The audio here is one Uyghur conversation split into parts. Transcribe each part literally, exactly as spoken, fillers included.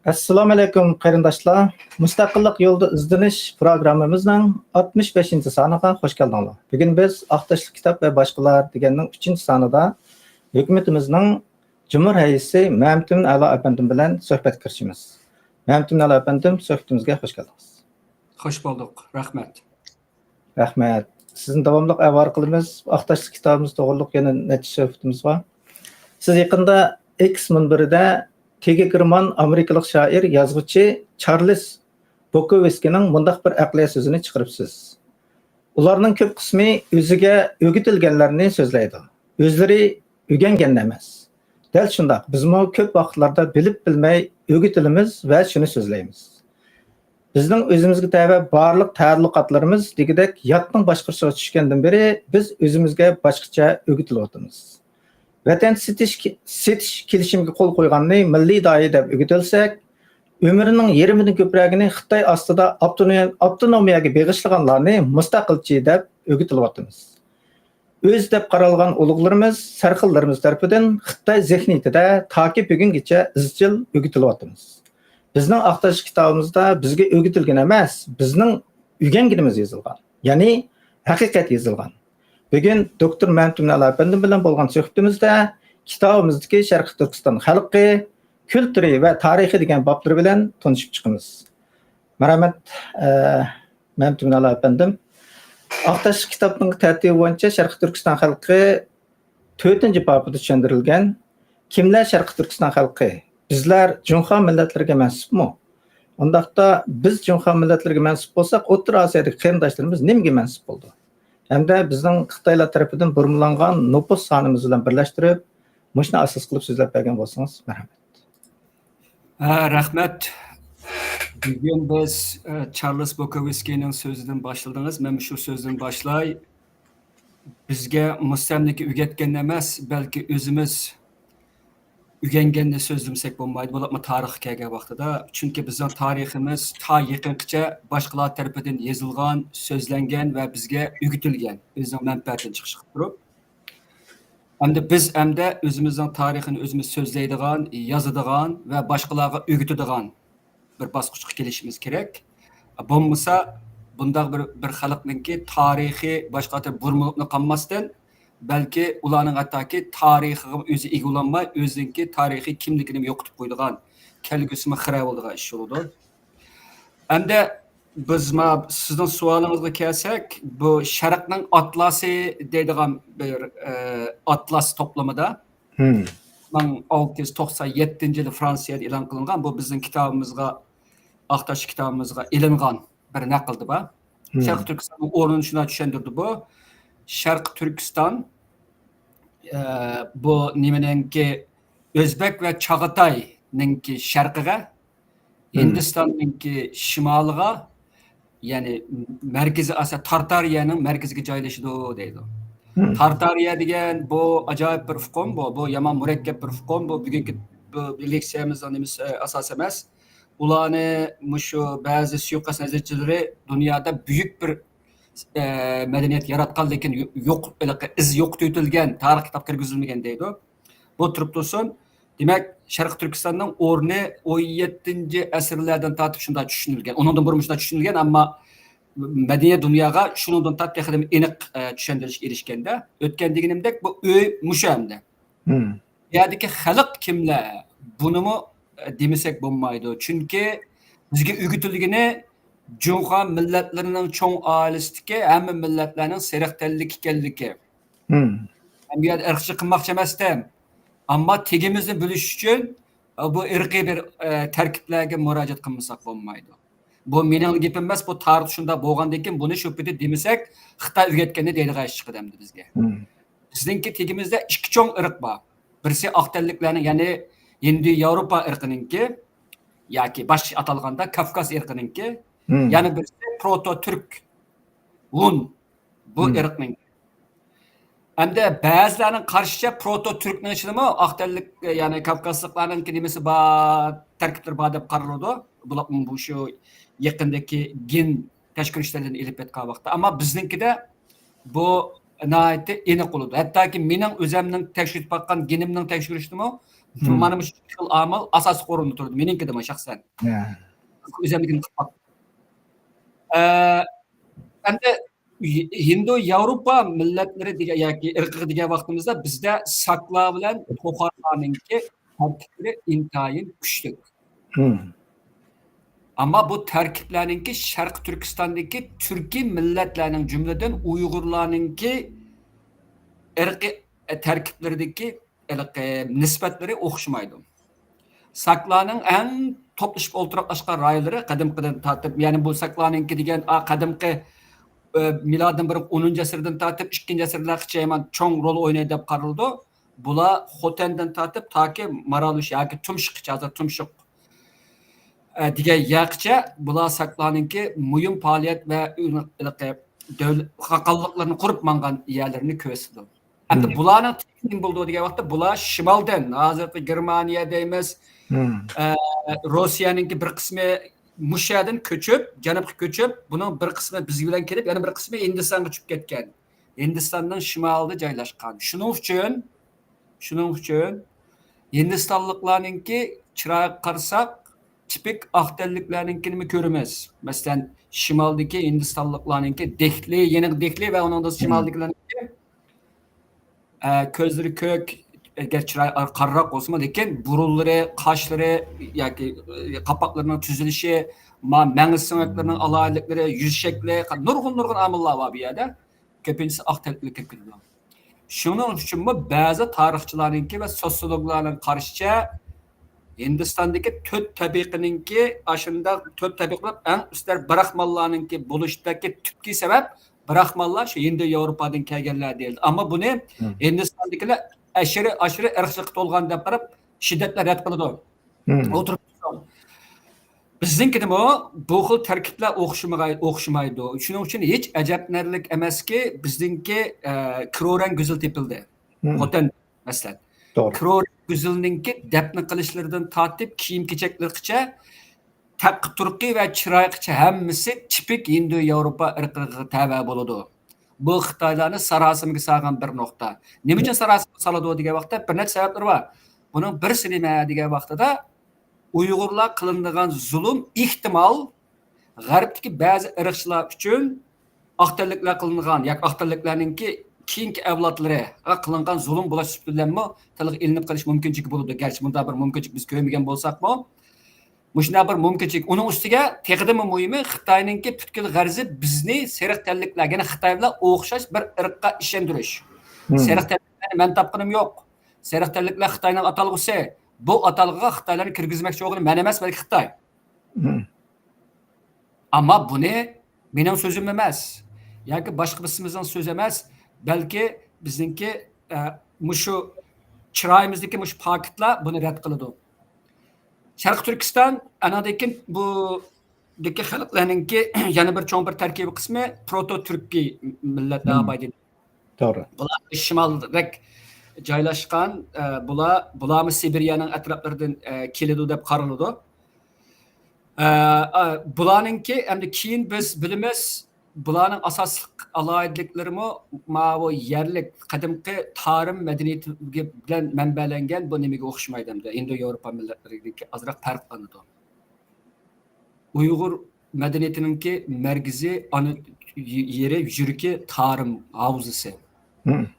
ئەسسالامۇئەلەيكۇم، قېرىنداشلار. مۇستەقىللىق يولىدا ئىزدىنىش پروگراممىمىزنىڭ ئاتمىش بەشىنچى سانىغا خوش كەلدىڭلار. بۈگۈن بىز ئاق تاشلىق كىتاب ۋە باشقىلار دېگەننىڭ ئۈچىنچى سانىدا ھۆكۈمىتىمىزنىڭ جۇمھۇر رەئىسى مەمتىمىن ئەلا ئەپەندىم بىلەن سۆھبەتكە كىرىشىمىز. مەمتىمىن ئەلا ئەپەندىم، سۆھبىتىمىزگە خوش كەلدىڭىز. خوش بولدۇق. رەھمەت. رەھمەت. سىزنى داۋاملىق ئەۋارە قىلىمىز. ئاق تاشلىق كىتابىمىز توغرۇلۇق يەنە نەچچە سۆھبىتىمىز بار. سىز يېقىندا ئېكس مۇنبىرىدە تېگگېرمان ئامېرىكىلىق شائىر، يازغۇچى چارلىس بوكوۋسكىنىڭ مۇنداق بىر ئەقلىيە سۆزىنى چىقىرىپسىز. ئۇلارنىڭ كۆپ قىسمى ئۆزىگە ئۆگىتىلگەنلەرنى سۆزلەيدۇ. ئۆزلىرى ئۆگەنگەن ئەمەس. دەل شۇنداق، بىزمۇ كۆپ ۋاقىتلاردا بىلىپ بىلمەي ئۆگىتىلىمىز ۋە شۇنى سۆزلەيمىز. بىزنىڭ ئۆزىمىزگە تەۋە بارلىق تەئەللۇقاتلىرىمىز دېگۈدەك ياتنىڭ باشقۇرۇشىغا چۈشكەندىن بېرى بىز ئۆزىمىزگە باشقىچە ئۆگىتىلىۋاتىمىز. ۋەتەن سېتىش، سېتىش كېلىشىمىگە قول قويغاننى مىللىي داھىي دەپ ئۆگىتىلسەك، ئۆمرىنىڭ يېرىمىدىن كۆپرەكىنى خىتاي ئاستىدا ئاپتونوم-، ئاپتونومىيەگە بېغىشلىغانلارنى مۇستەقىلچى دەپ ئۆگىتىلىۋاتىمىز. ئۆزى دەپ قارالغان ئۇلۇغلىرىمىز، سەرخىللىرىمىز تەرىپىدىن خىتاي زېھنىيىتىدە تاكى بۈگۈنگىچە ئىزچىل ئۆگىتىلىۋاتىمىز. بىزنىڭ ئاق تاشلىق كىتابىمىزدا بىزگە ئۆگىتىلگىنى ئەمەس، بىزنىڭ ئۆگەنگىنىمىز يېزىلغان، يەنى ھەقىقەت يېزىلغان. بۈگۈن دوكتور مەمتىمىن ئەلا ئەپەندىم بىلەن بولغان سۆھبىتىمىزدە كىتابىمىزدىكى شەرقىي تۈركىستان خەلقى، كۈلتۈرى ۋە تارىخى دېگەن بابلىرى بىلەن تونۇشۇپ چىقىمىز. مەرھەمەت، ئە، مەمتىمىن ئەلا ئەپەندىم. ئاق تاشلىق كىتابنىڭ تەرتىپى بويىچە شەرقىي تۈركىستان خەلقى تۆتىنچى بابىدا چۈشەندۈرۈلگەن. كىملەر شەرقىي تۈركىستان خەلقى؟ بىزلەر جۇڭخۇا مىللەتلىرىگە مەنسۇپمۇ؟ ئۇنداقتا بىز جۇڭخۇا مىللەتلىرىگە مەنسۇپ بولساق، ئوتتۇرا ئاسىيادىكى قېرىنداشلىرىمىز نېمىگە مەنسۇپ بولىدۇ؟ ھەمدە بىزنىڭ خىتايلار تەرىپىدىن بۇرمىلانغان نوپۇس سانىمىز بىلەن بىرلەشتۈرۈپ، مۇشۇنى ئاساس قىلىپ سۆزلەپ بەرگەن بولسىڭىز، مەرھەمەت. ھە، رەھمەت. بۈگۈن بىز، ئە، چارلىس بوكوۋسكىينىڭ سۆزىدىن باشلىدىڭىز. مەن شۇ سۆزدىن باشلاي. بىزگە مۇستەملىكە ئۆگەتكەن ئەمەس، بەلكى ئۆزىمىز ئۆگەنگەننى سۆزلىمىسەك بولمايدۇ، بولۇپمۇ تارىخقا كەلگەن ۋاقتىدا. چۈنكى بىزنىڭ تارىخىمىز تا يېقىنقىچە باشقىلار تەرىپىدىن يېزىلغان، سۆزلەنگەن ۋە بىزگە ئۆگىتىلگەن، ئۆزىنىڭ مەنپەئەتىنى چىقىش قىلىپ تۇرۇپ. ئەمدى بىز ئەمدى ئۆزىمىزنىڭ تارىخىنى ئۆزىمىز سۆزلەيدىغان، يازىدىغان ۋە باشقىلارغا ئۆگىتىدىغان بىر باسقۇچقا كېلىشىمىز كېرەك. بولمىسا، بۇنداق بىر، بىر خەلقنىڭكى تارىخى باشقا تەرەپ بۇرمىلىپلا قالماستىن، بەلكى ئۇلارنىڭ ھەتتاكى تارىخىغا ئۆزى ئىگە بولالماي، ئۆزىنىڭكى تارىخىي كىملىكىنى يوقىتىپ قويىدىغان، كەلگۈسىمۇ خىرە بولىدىغان ئىش بولىدۇ. ئەمدى بىز ما-، سىزنىڭ سوئالىڭىزغا كەلسەك، بۇ شەرقنىڭ ئاتلاسى دەيدىغان بىر، ئە، ئاتلاس توپلىمىدا مىڭ ئالتە يۈز توقسان يەتتىنچى يىلى فرانسىيەدە ئېلان قىلىنغان، بۇ بىزنىڭ كىتابىمىزغا، ئاق تاش كىتابىمىزغا ئېلىنغان بىر نەقىلدە بار. شەرقىي تۈركىستاننىڭ ئورنىنى شۇنداق چۈشەندۈردى بۇ. شەرقىي تۈركىستان، ئە، بۇ نېمىنىڭكى، ئۆزبەك ۋە چاغاتاينىڭكى شەرقىگە، ھىندىستاننىڭكى شىمالىغا، يەنى مەركىزىي ئاسىيا، تارتارىيەنىڭ مەركىزىگە جايلىشىدۇ دەيدۇ. تارتارىيە دېگەن بۇ ئاجايىپ بىر ئۇقۇم، بۇ، بۇ يامان مۇرەككەپ بىر ئۇقۇم، بۇ بۈگۈنكى بۇ لېكسىيەمىزنىڭ نېمىسى، ئە، ئاساسى ئەمەس. ئۇلارنى مۇشۇ بەزى سۇيىقەست نەزەرچىلىرى دۇنيادا بۈيۈك بىر، ئە، مەدەنىيەت ياراتقان، لېكىن يو-، يوق، ھېلىقى ئىز يوقىتىۋېتىلگەن، تارىخ كىتاب كىرگۈزۈلمىگەن دەيدۇ. بۇ تۇرۇپ تۇرسۇن، دېمەك، شەرقىي تۈركىستاننىڭ ئورنى ئون يەتتىنچى ئەسىرلەردىن تارتىپ شۇنداق چۈشىنىلگەن. ئۇنىڭدىن بۇرۇن شۇنداق چۈشىنىلگەن، ئەمما مەدەنىيەت دۇنياغا شۇنىڭدىن تارتىپ تېخىمۇ ئېنىق، ئە، چۈشەندۈرۈشكە ئېرىشكەندە، ئۆتكەن دېگىنىمدەك، بۇ ئۆي مۇشۇ ئەمدى. بۇ يەردىكى خەلق كىملەر؟ بۇنىمۇ، ئە، دېمىسەك بولمايدۇ. چۈنكى بىزگە ئۆگىتىلگىنى جۇڭخۇا مىللەتلىرىنىڭ چوڭ ئائىلىسىدىكى ھەممە مىللەتلەرنىڭ سېرىق تەنلىك ئىكەنلىكى. مەن بۇ يەردە ئىرقچىلىق قىلماقچى ئەمەستىم. ئەمما تېگىمىزنى بۆلۈش ئۈچۈن، ئە، بۇ ئىرقىي بىر، ئە، تەركىبلەرگە مۇراجىئەت قىلمىساق بولمايدۇ. بۇ مېنىڭ گېپىم ئەمەس، بۇ تارىختا شۇنداق بولغاندىن كېيىن بۇنى شۇ پېتى دېمىسەك، خىتاي ئۆگەتكەننى دەيدىغان ئىش چىقىدۇ ئەمدى بىزگە. بىزنىڭكى تېگىمىزدە ئىككى چوڭ ئىرق بار. بىرسى ئاق تەنلىكلەرنىڭ، يەنى ھىندى ياۋروپا ئىرقىنىڭكى، ياكى باشقىچە ئاتالغاندا كاۋكاز ئىرقىنىڭكى، يەنە بىرسى پروتو تۈرك، ھون، بۇ ئىرقنىڭكى. ئەمدى بەزىلەرنىڭ قارىشىچە، پروتو تۈركنىڭ ئىچىدىمۇ ئاق تەنلىك، يەنى كاۋكازلىقلارنىڭكى نېمىسى بار، تەركىبلىرى بار دەپ قارىلىدۇ. بۇلارمۇ بۇ شۇ يېقىندىكى گىن تەكشۈرۈشلىرىدىن ئېلىپ ئېيتقان ۋاقىتتا. ئەمما بىزنىڭكىدە بۇ ناھايىتى ئېنىق بولىدۇ. ھەتتاكى مېنىڭ ئۆزەمنىڭ تەكشۈرۈپ باققان گېنىمنىڭ تەكشۈرۈشىدىمۇ مانا مۇشۇ خىل ئامىل ئاساسلىق ئورۇندا تۇرىدۇ، مېنىڭكىدىمۇ شەخسەن. ئۆزەملىكىنى قىلىپ باقتىم. ئە، ئەمدى ھىندو ياۋروپا مىللەتلىرى دېگەن ياكى ئىرقىغا دېگەن ۋاقتىمىزدا بىزدە ساكلار بىلەن توخارلارنىڭكى تەركىبلىرى ئىنتايىن كۈچلۈك. ئەمما بۇ تەركىبلەرنىڭكى شەرقىي تۈركىستاندىكى تۈركىي مىللەتلەرنىڭ، جۈملىدىن ئۇيغۇرلارنىڭكى ئىرقىي تەركىبلىرىدىكى ھېلىقى نىسبەتلىرى ئوخشىمايدۇ. ساكلارنىڭ ئەڭ توپلىشىپ ئولتۇراقلاشقان رايونلىرى قەدىمكىدىن تارتىپ، يەنى بۇ ساكلارنىڭكى دېگەن، ئا، قەدىمكى، ئە، مىلادىدىن بۇرۇن ئونىنچى ئەسىردىن تارتىپ ئىككىنچى ئەسىرلەرگىچە ھەمان چوڭ رول ئوينايدۇ دەپ قارىلىدۇ. بۇلار خوتەندىن تارتىپ تاكى مارالۇش ياكى تۇمشۇققىچە، ھازىر تۇمشۇق، ئە، دېگەن يەرگىچە بۇلار ساكلارنىڭكى مۇھىم پائالىيەت ۋە ئىلقى دۆل-، خاقانلىقلىرىنى قۇرۇپ ماڭغان يەرلىرىنى كۆرسىتىدۇ. ئەمدى بۇلارنىڭ تېگى نېمە بولىدۇ دېگەن ۋاقىتتا، بۇلار شىمالدىن، ھازىرقى گېرمانىيە دەيمىز، ئە، روسىيەنىڭكى بىر قىسمى مۇشۇ يەردىن كۆچۈپ، جەنۇبقا كۆچۈپ، بۇنىڭ بىر قىسمى بىز بىلەن كېلىپ، يەنە بىر قىسمى ھىندىستانغا چۈشۈپ كەتكەن. ھىندىستاننىڭ شىمالىدا جايلاشقان. شۇنىڭ ئۈچۈن، شۇنىڭ ئۈچۈن ھىندىستانلىقلارنىڭكى چىرايىغا قارىساق، تىپىك ئاق تەنلىكلەرنىڭكىنىمۇ كۆرىمىز. مەسىلەن، شىمالدىكى ھىندىستانلىقلارنىڭكى دېھلى، يېنىق دېھلى ۋە ئۇنىڭدىن شىمالدىكىلەرنىڭكى، ئە، كۆزلىرى كۆك، ئەگەر چىرايى قارىراق بولسىمۇ، لېكىن بۇرۇنلىرى، قاشلىرى ياكى، ئە، قاپاقلىرىنىڭ تۈزۈلۈشى، ما-، مەڭگە سۆڭەكلىرىنىڭ ئالاھىدىلىكلىرى، يۈز شەكلى، نۇرغۇن، نۇرغۇن ئامىللار بار بۇ يەردە. كۆپىنچىسى ئاق تەنلىكلەر كىرىپ كېتىدۇ. شۇنىڭ ئۈچۈنمۇ بەزى تارىخچىلارنىڭكى ۋە سوتسىيولوگلارنىڭ قارىشىچە، ھىندىستاندىكى تۆت تەبىقىنىڭكى ئاشۇنداق تۆت تەبىقە بولۇپ، ئەڭ ئۈستلەر براخمانلارنىڭكى بولۇشىدىكى تۈپكى سەۋەب، براخمانلار شۇ ھىندى ياۋروپادىن كەلگەنلەر دېيىلدى. ئەمما بۇنى ھىندىستاندىكىلەر ئەشىرى، ئاشىرى ئىرقچىلىققا تولغان دەپ قاراپ، شىددەت بىلەن رەت قىلىدۇ. ئولتۇرۇپ تۇرساڭ. بىزنىڭكىدىمۇ بۇ خىل تەركىبلەر ئوخشىمىغاي-، ئوخشىمايدۇ. شۇنىڭ ئۈچۈن ھېچ ئەجەبلىنەرلىك ئەمەسكى، بىزنىڭكى، ئە، كرورەن گۈزىل تېپىلدى. خوتەن، مەسىلەن. كرورەن گۈزىلنىڭكى دەپنە قىلىشلىرىدىن تارتىپ كىيىم-كېچەكلىرىگىچە تەققە تۇرقى ۋە چىرايىغىچە ھەممىسى تىپىك ھىندى ياۋروپا ئىرقىغا تەۋە بولىدۇ. بۇ خىتايلارنى ساراسىمىگە سالغان بىر نۇقتا. نېمە ئۈچۈن ساراسىمىگە سالىدۇ دېگەن ۋاقىتتا، بىر نەچچە سەۋەبلىرى بار. بۇنىڭ بىرسى نېمە دېگەن ۋاقتىدا، ئۇيغۇرلار قىلىنىدىغان زۇلۇم ئېھتىمال غەربتىكى بەزى ئىرقچىلار ئۈچۈن ئاق تەنلىكلەر قىلىنغان ياكى ئاق تەنلىكلەرنىڭكى كېيىنكى ئەۋلادلىرىغا قىلىنغان زۇلۇم بولۇش سۈپىتى بىلەنمۇ تىلغا ئېلىنىپ قېلىش مۇمكىنچىلىكى بولىدۇ. گەرچە مۇنداق بىر مۇمكىنچىلىك بىز كۆرمىگەن بولساقمۇ، مۇشۇنداق بىر مۇمكىنچىلىك. ئۇنىڭ ئۈستىگە تېخىدىنمۇ مۇھىمى، خىتاينىڭكى پۈتكۈل غەرىزى بىزنى سېرىق تەنلىكلەرگە، يەنى خىتاي بىلەن ئوخشاش بىر ئىرققا ئىشەندۈرۈش. سېرىق تەنلىكلەرنى مەن تاپقىنىم يوق. سېرىق تەنلىكلەر خىتاينىڭ ئاتالغۇسى. بۇ ئاتالغۇغا خىتايلارنى كىرگۈزمەكچى بولغىنى مەن ئەمەس، بەلكى خىتاي. ئەمما بۇنى مېنىڭ سۆزۈم ئەمەس ياكى باشقا بىرسىمىزنىڭ سۆزى ئەمەس، بەلكى بىزنىڭكى، ئە، مۇشۇ چىرايىمىزدىكى مۇشۇ پاكىتلار بۇنى رەت قىلىدۇ. شەرقىي تۈركىستان، ئانىڭدىن كېيىن بۇدىكى خەلقلەرنىڭكى يەنە بىر چوڭ بىر تەركىبىي قىسمى پروتو تۈركىي مىللەتلەر، ئابايدىن. توغرا. بۇلار شىمالراق جايلاشقان، ئە، بۇلار، بۇلارمۇ سىبىرىيەنىڭ ئەتراپلىرىدىن، ئە، كېلىدۇ دەپ قارىلىدۇ. ئە، ئە، بۇلارنىڭكى، ئەمدى كېيىن بىز بىلىمىز، بۇلارنىڭ ئاساسلىق ئالاھىدىلىكلىرىمۇ ماۋۇ يەرلىك قەدىمكى تارىم مەدەنىيىتى بىلەن مەنبەلەنگەن بۇ نېمىگە ئوخشىمايدۇ، ئەمدى ھىندو ياۋروپا مىللەتلىرىدىكى ئازراق پەرقلىنىدۇ. ئۇيغۇر مەدەنىيىتىنىڭكى مەركىزى، ئانا يېرى، يۈرىكى تارىم ھاۋزىسى.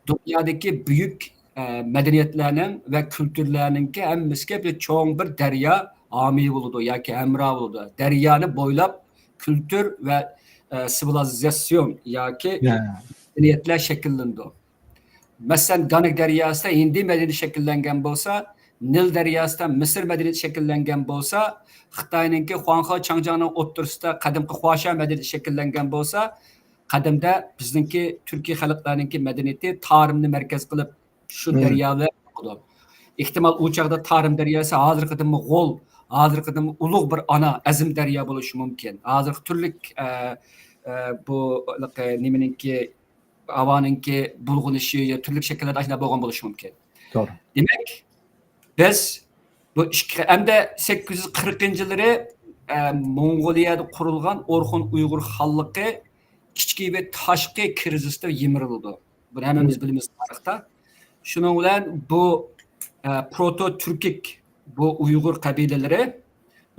دۇنيادىكى بۈيۈك، ئە، مەدەنىيەتلەرنىڭ ۋە كۈلتۈرلەرنىڭكى ھەممىسىگە بىر چوڭ بىر دەريا ھامىي بولىدۇ ياكى ھەمراھ بولىدۇ. دەريانى بويلاپ كۈلتۈر ۋە، ئە، سىۋىلىزاتسىيون ياكى مەدەنىيەتلەر شەكىللىنىدۇ. مەسىلەن، گانگ دەرياسىدا ھىندى مەدەنىيىتى شەكىللەنگەن بولسا، نىل دەرياسىدا مىسىر مەدەنىيىتى شەكىللەنگەن بولسا، خىتاينىڭكى خۇاڭخې چاڭجياڭنىڭ ئوتتۇرىسىدا قەدىمكى خۇاشياۋ مەدەنىيىتى شەكىللەنگەن بولسا، قەدىمدە بىزنىڭكى تۈركىي خەلقلەرنىڭكى مەدەنىيىتى تارىمنى مەركەز قىلىپ شۇ دەريا بىلەن بولىدۇ. ئېھتىمال، ئۇ چاغدا تارىم دەرياسى ھازىرقىدىنمۇ غول، ھازىرقىدىنمۇ ئۇلۇغ بىر ئانا، ئەزىم دەريا بولۇشى مۇمكىن. ھازىرقى تۈرلۈك، ئە، ئە، بۇ، نېمىنىڭكى، ھاۋانىڭكى بۇلغىنىشى يا تۈرلۈك شەكىللەردە ئاشۇنداق بولغان بولۇشى مۇمكىن. توغرا. دېمەك، بىز بۇ ئىككى، ئەمدى سەككىز يۈز قىرىقىنچى يىللىرى، ئە، موڭغۇلىيەدە قۇرۇلغان ئورخۇن ئۇيغۇر خانلىقى ئىچكى ۋە تاشقى كىرىزىستا يىمىرىلىدۇ. بۇنى ھەممىمىز بىلىمىز تارىختا. شۇنىڭ بىلەن بۇ ئە، پروتو تۈركىك بۇ ئۇيغۇر قەبىلىلىرى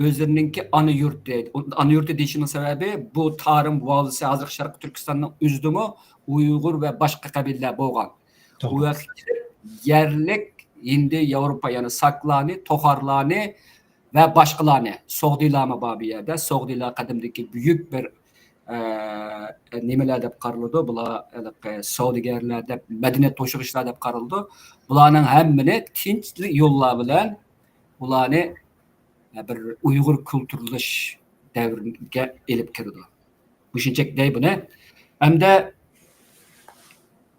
ئۆزلىرىنىڭكى ئانا يۇرتى، ئانا يۇرتى دېيىشىمنىڭ سەۋەبى، بۇ تارىم ۋالىسى ھازىرقى شەرقىي تۈركىستاننىڭ ئۆزىدىمۇ ئۇيغۇر ۋە باشقا قەبىلىلەر بولغان. ئۇ توغرا. ۋاقىتتا كېلىپ يەرلىك ھىندى ياۋروپا، يەنى ساكلارنى، توخارلارنى ۋە باشقىلارنى، سوغدىلارمۇ بار بۇ يەردە. سوغدىلار قەدىمدىكى بۈيۈك بىر، ئە، نېمىلەر دەپ قارىلىدۇ، بۇلار ھېلىقى سودىگەرلەر دەپ، مەدەنىيەت توشۇغۇچىلار دەپ قارىلىدۇ. بۇلارنىڭ ھەممىنى تىنچلىق يوللار بىلەن ئۇلارنى، ئە، بىر ئۇيغۇر كۇلتۇرلاش دەۋرىگە ئېلىپ كىرىدۇ. مۇشۇنچەك دەي بۇنى. ھەمدە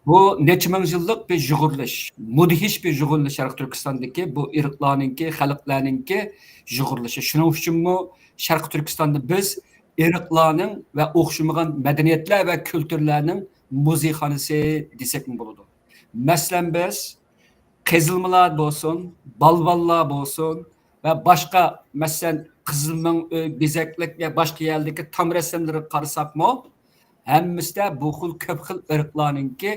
بۇ نەچچە مىڭ يىللىق بىر يۇغۇرۇلۇش، مۇدھىش بىر يۇغۇرۇلۇش شەرقىي تۈركىستاندىكى بۇ ئىرقلارنىڭكى، خەلقلەرنىڭكى يۇغۇرۇلۇشى. شۇنىڭ ئۈچۈنمۇ شەرقىي تۈركىستاندا بىز ئىرقلارنىڭ ۋە ئوخشىمىغان مەدەنىيەتلەر ۋە كۈلتۈرلەرنىڭ مۇزېيخانىسى دېسەكمۇ بولىدۇ. مەسىلەن، بىز قېزىلمىلار بولسۇن، بالۋانلار بولسۇن ۋە باشقا، مەسىلەن، قىزىلمىڭ ئۆي بېزەكلىك ۋە باشقا يەردىكى تام رەسىملىرىگە قارىساقمۇ، ھەممىسىدە بۇ خىل كۆپ خىل ئىرقلارنىڭكى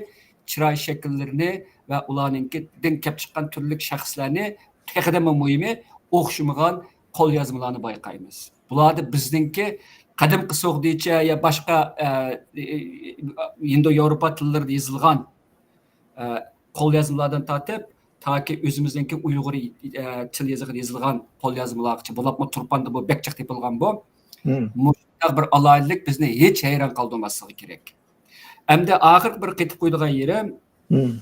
چىراي شەكىللىرىنى ۋە ئۇلارنىڭكىدىن كەپ چىققان تۈرلۈك شەخسلەرنى، تېخىدىنمۇ مۇھىمى، ئوخشىمىغان قوليازمىلارنى بايقايمىز. بۇلاردا بىزنىڭكى قەدىمكى سوغدىچە يا باشقا، ئە، ئە، ئىندو ياۋروپا تىللىرىدا يېزىلغان، ئە، قوليازمىلاردىن تارتىپ، تاكى ئۆزىمىزنىڭكى ئۇيغۇر، ئە، تىل يېزىقىدا يېزىلغان قوليازمىلارغىچە، بولۇپمۇ تۇرپاندا بۇ بەك جىق تېپىلغان بۇ. مم. مۇشۇنداق بىر ئالاھىدىلىك بىزنى ھېچ ھەيران قالدۇرماسلىقى كېرەك. ئەمدى ئاخىرقى بىر قېتىپ قويىدىغان يېرىم، مم.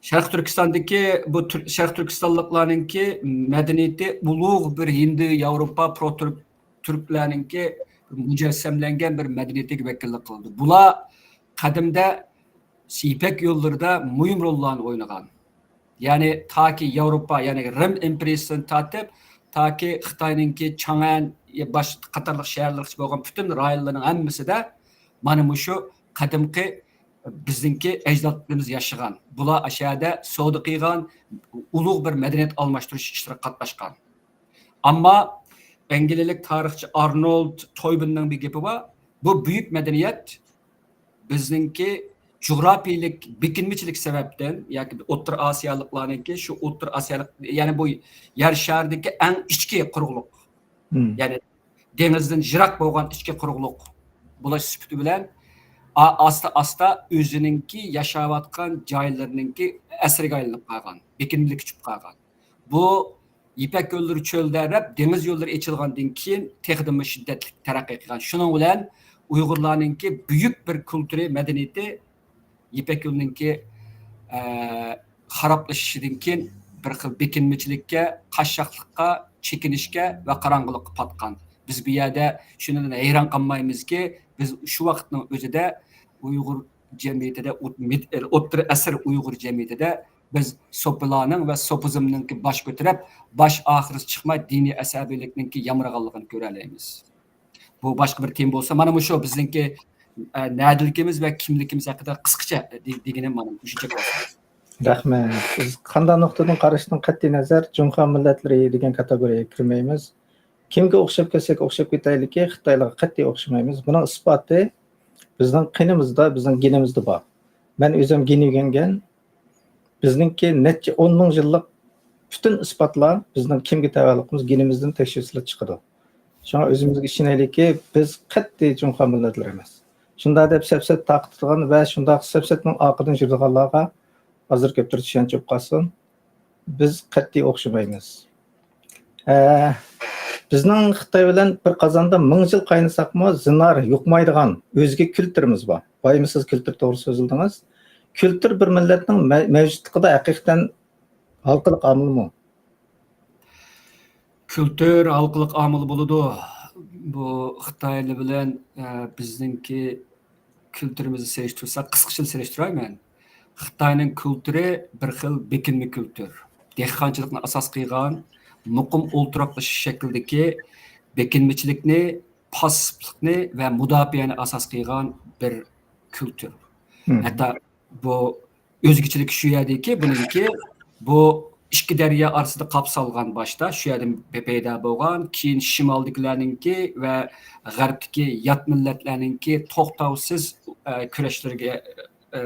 شەرقىي تۈركىستاندىكى بۇ تۈر-، شەرقىي تۈركىستانلىقلارنىڭكى مەدەنىيىتى ئۇلۇغ بىر ھىندى، ياۋروپا، پرو تۈرك، تۈركلەرنىڭكى مۇجەسسەملەنگەن بىر مەدەنىيىتىگە ۋەكىللىك قىلىدۇ. بۇلار قەدىمدە يىپەك يوللىرىدا مۇھىم روللارنى ئوينىغان. يەنى تاكى ياۋروپا، يەنى رىم ئىمپېرىيىسىدىن تارتىپ، تاكى خىتاينىڭكى چاڭئەن، باش قاتارلىق شەھەرلەرگىچە بولغان پۈتۈن رايونلارنىڭ ھەممىسىدە مانا مۇشۇ قەدىمكى بىزنىڭكى ئەجدادلىرىمىز ياشىغان. بۇلار ئاشۇ يەردە سودا قىلغان، ئۇلۇغ بىر مەدەنىيەت ئالماشتۇرۇش ئىشلىرىغا قاتناشقان. ئەمما ئەنگلىيەلىك تارىخچى ئارنولد تويبىننىڭ بىر گېپى بار. بۇ بۈيۈك مەدەنىيەت بىزنىڭكى جۇغراپىيىلىك بېكىنمىچىلىك سەۋەبتىن ياكى ئوتتۇرا ئاسىيالىقلارنىڭكى شۇ ئوتتۇرا ئاسىيالىق، يەنى بۇ يەر شارىدىكى ئەڭ ئىچكى قۇرۇقلۇق، مم. يەنى دېڭىزدىن يىراق بولغان ئىچكى قۇرۇقلۇق بولۇش سۈپىتى بىلەن ئا-، ئاستا-ئاستا ئۆزىنىڭكى ياشاۋاتقان جايلىرىنىڭكى ئەسىرىگە ئايلىنىپ قالغان، بېكىنمىلىككە چۈشۈپ قالغان. بۇ يىپەك يوللىرى چۆلدەرەپ، دېڭىز يوللىرى ئېچىلغاندىن كېيىن تېخىدىنمۇ شىددەتلىك تەرەققىي قىلغان. شۇنىڭ بىلەن ئۇيغۇرلارنىڭكى بۈيۈك بىر كۇلتۇرى، مەدەنىيىتى يىپەك يولىنىڭكى، ئە، خارابلىشىشىدىن كېيىن بىر خىل بېكىنمىچىلىككە، قاششاقلىققا، چېكىنىشكە ۋە قاراڭغۇلۇققا پاتقان. بىز بۇ يەردە شۇنىڭدىن ھەيران قالمايمىزكى، بىز شۇ ۋاقىتنىڭ ئۆزىدە ئۇيغۇر جەمئىيىتىدە، ئوت-، مىد-، ئوتتۇرا ئەسىر ئۇيغۇر جەمئىيىتىدە بىز سوپىلارنىڭ ۋە سوپىزمنىڭكى باش كۆتۈرۈپ، باش ئاخىرى چىقماي دىنىي ئەسەبىيلىكنىڭكى يامرىغانلىقىنى كۆرەلەيمىز. بۇ باشقا بىر تېما بولسا، مانا مۇشۇ بىزنىڭكى، ئە، نەدىلىكىمىز ۋە كىملىكىمىز ھەققىدە قىسقىچە دې-، دېگىنىم مانا مۇشۇنچە بولسا. رەھمەت. بىز قانداق نۇقتىدىن قاراشتىن قەتئىينەزەر، جۇڭخۇا مىللەتلىرى دېگەن كاتېگورىيەگە كىرمەيمىز. كىمگە ئوخشاپ كەتسەك ئوخشاپ كېتەيلىكى، خىتايلارغا قەتئىي ئوخشىمايمىز. بۇنىڭ ئىسپاتى بىزنىڭ قېنىمىزدا، بىزنىڭ گېنىمىزدە بار. مەن ئۆزۈم گېن ئۆگەنگەن. بىزنىڭكى نەچچە ئون مىڭ يىللىق پۈتۈن ئىسپاتلار بىزنىڭ كىمگە تەۋەلىكىمىز گېنىمىزدىن تەشۋىشلىك چىقىدۇ. شۇڭا ئۆزىمىزگە ئىشىنەيلىكى، بىز قەتئىي جۇڭخۇا مىللەتلىرى ئەمەس. شۇنداق دەپ سەپسەت تارقىتىدىغان ۋە شۇنداق سەپسەتنىڭ ئارقىدىن يۈرىدىغانلارغا ھازىر كۆپتۇر چۈشەنچە بولۇپ قالسۇن. بىز قەتئىي ئوخشىمايمىز. ئە، بىزنىڭ خىتاي بىلەن بىر قازاندا مىڭ يىل قاينىساقمۇ زىنھار يۇقمايدىغان ئۆزگە كۈلتۈرىمىز بار. بايمىسىز كۈلتۈر توغرىسىدا سۆزلىدىڭىز. كۈلتۈر بىر مىللەتنىڭ مە-، مەۋجۇتلۇقىدا ھەقىقەتەن ھالقىلىق ئامىلمۇ؟ كۈلتۈر ھالقىلىق ئامىل بولىدۇ. بۇ خىتايلار بىلەن، ئە، بىزنىڭكى كۈلتۈرىمىزنى سېلىشتۇرساق، قىسقىچە سېلىشتۇراي مەن. خىتاينىڭ كۈلتۈرى بىر خىل بېكىنمە كۈلتۈر. دېھقانچىلىقنى ئاساس قىلغان، مۇقىم ئولتۇراقلىشىش شەكلىدىكى بېكىنمىچىلىكنى، پاسسىپلىقنى ۋە مۇداپىئەنى ئاساس قىلغان بىر كۈلتۈر. مم. ھەتتا بۇ ئۆزگىچىلىكى شۇ يەردىكى، بۇنىڭكى بۇ ئىككى دەريا ئارىسىدا قاپسالغان باشتا، شۇ يەردىن پەيدا بولغان، كېيىن شىمالدىكىلەرنىڭكى ۋە غەربتىكى يات مىللەتلەرنىڭكى توختاۋسىز، ئە، كۈرەشلىرىگە، ئە،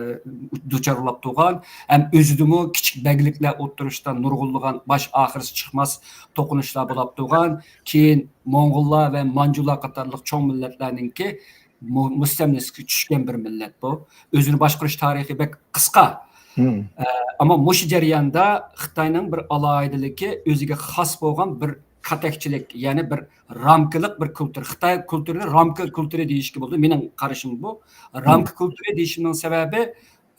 دۇچار بولاپ تۇرغان، ھەم ئۆزىدىمۇ كىچىك بەگلىكلەر ئوتتۇرىسىدا نۇرغۇنلىغان باش ئاخىرسى چىقماس توقۇنۇشلار بولاپ تۇرغان، كېيىن موڭغۇللار ۋە مانجۇلار قاتارلىق چوڭ مىللەتلەرنىڭكى مۇ-، مۇستەملىكىسىگە چۈشكەن بىر مىللەت بۇ. ئۆزىنى باشقۇرۇش تارىخى بەك قىسقا. ئە، ئەمما مۇشۇ جەرياندا خىتاينىڭ بىر ئالاھىدىلىكى، ئۆزىگە خاس بولغان بىر كاتەكچىلىك، يەنى بىر رامكىلىق بىر كۇلتۇر. خىتاي كۇلتۇرىنى رامكا كۇلتۇرى دېيىشكە بولىدۇ. مېنىڭ قارىشىم بۇ. رامكا كۇلتۇرى دېيىشىمنىڭ سەۋەبى،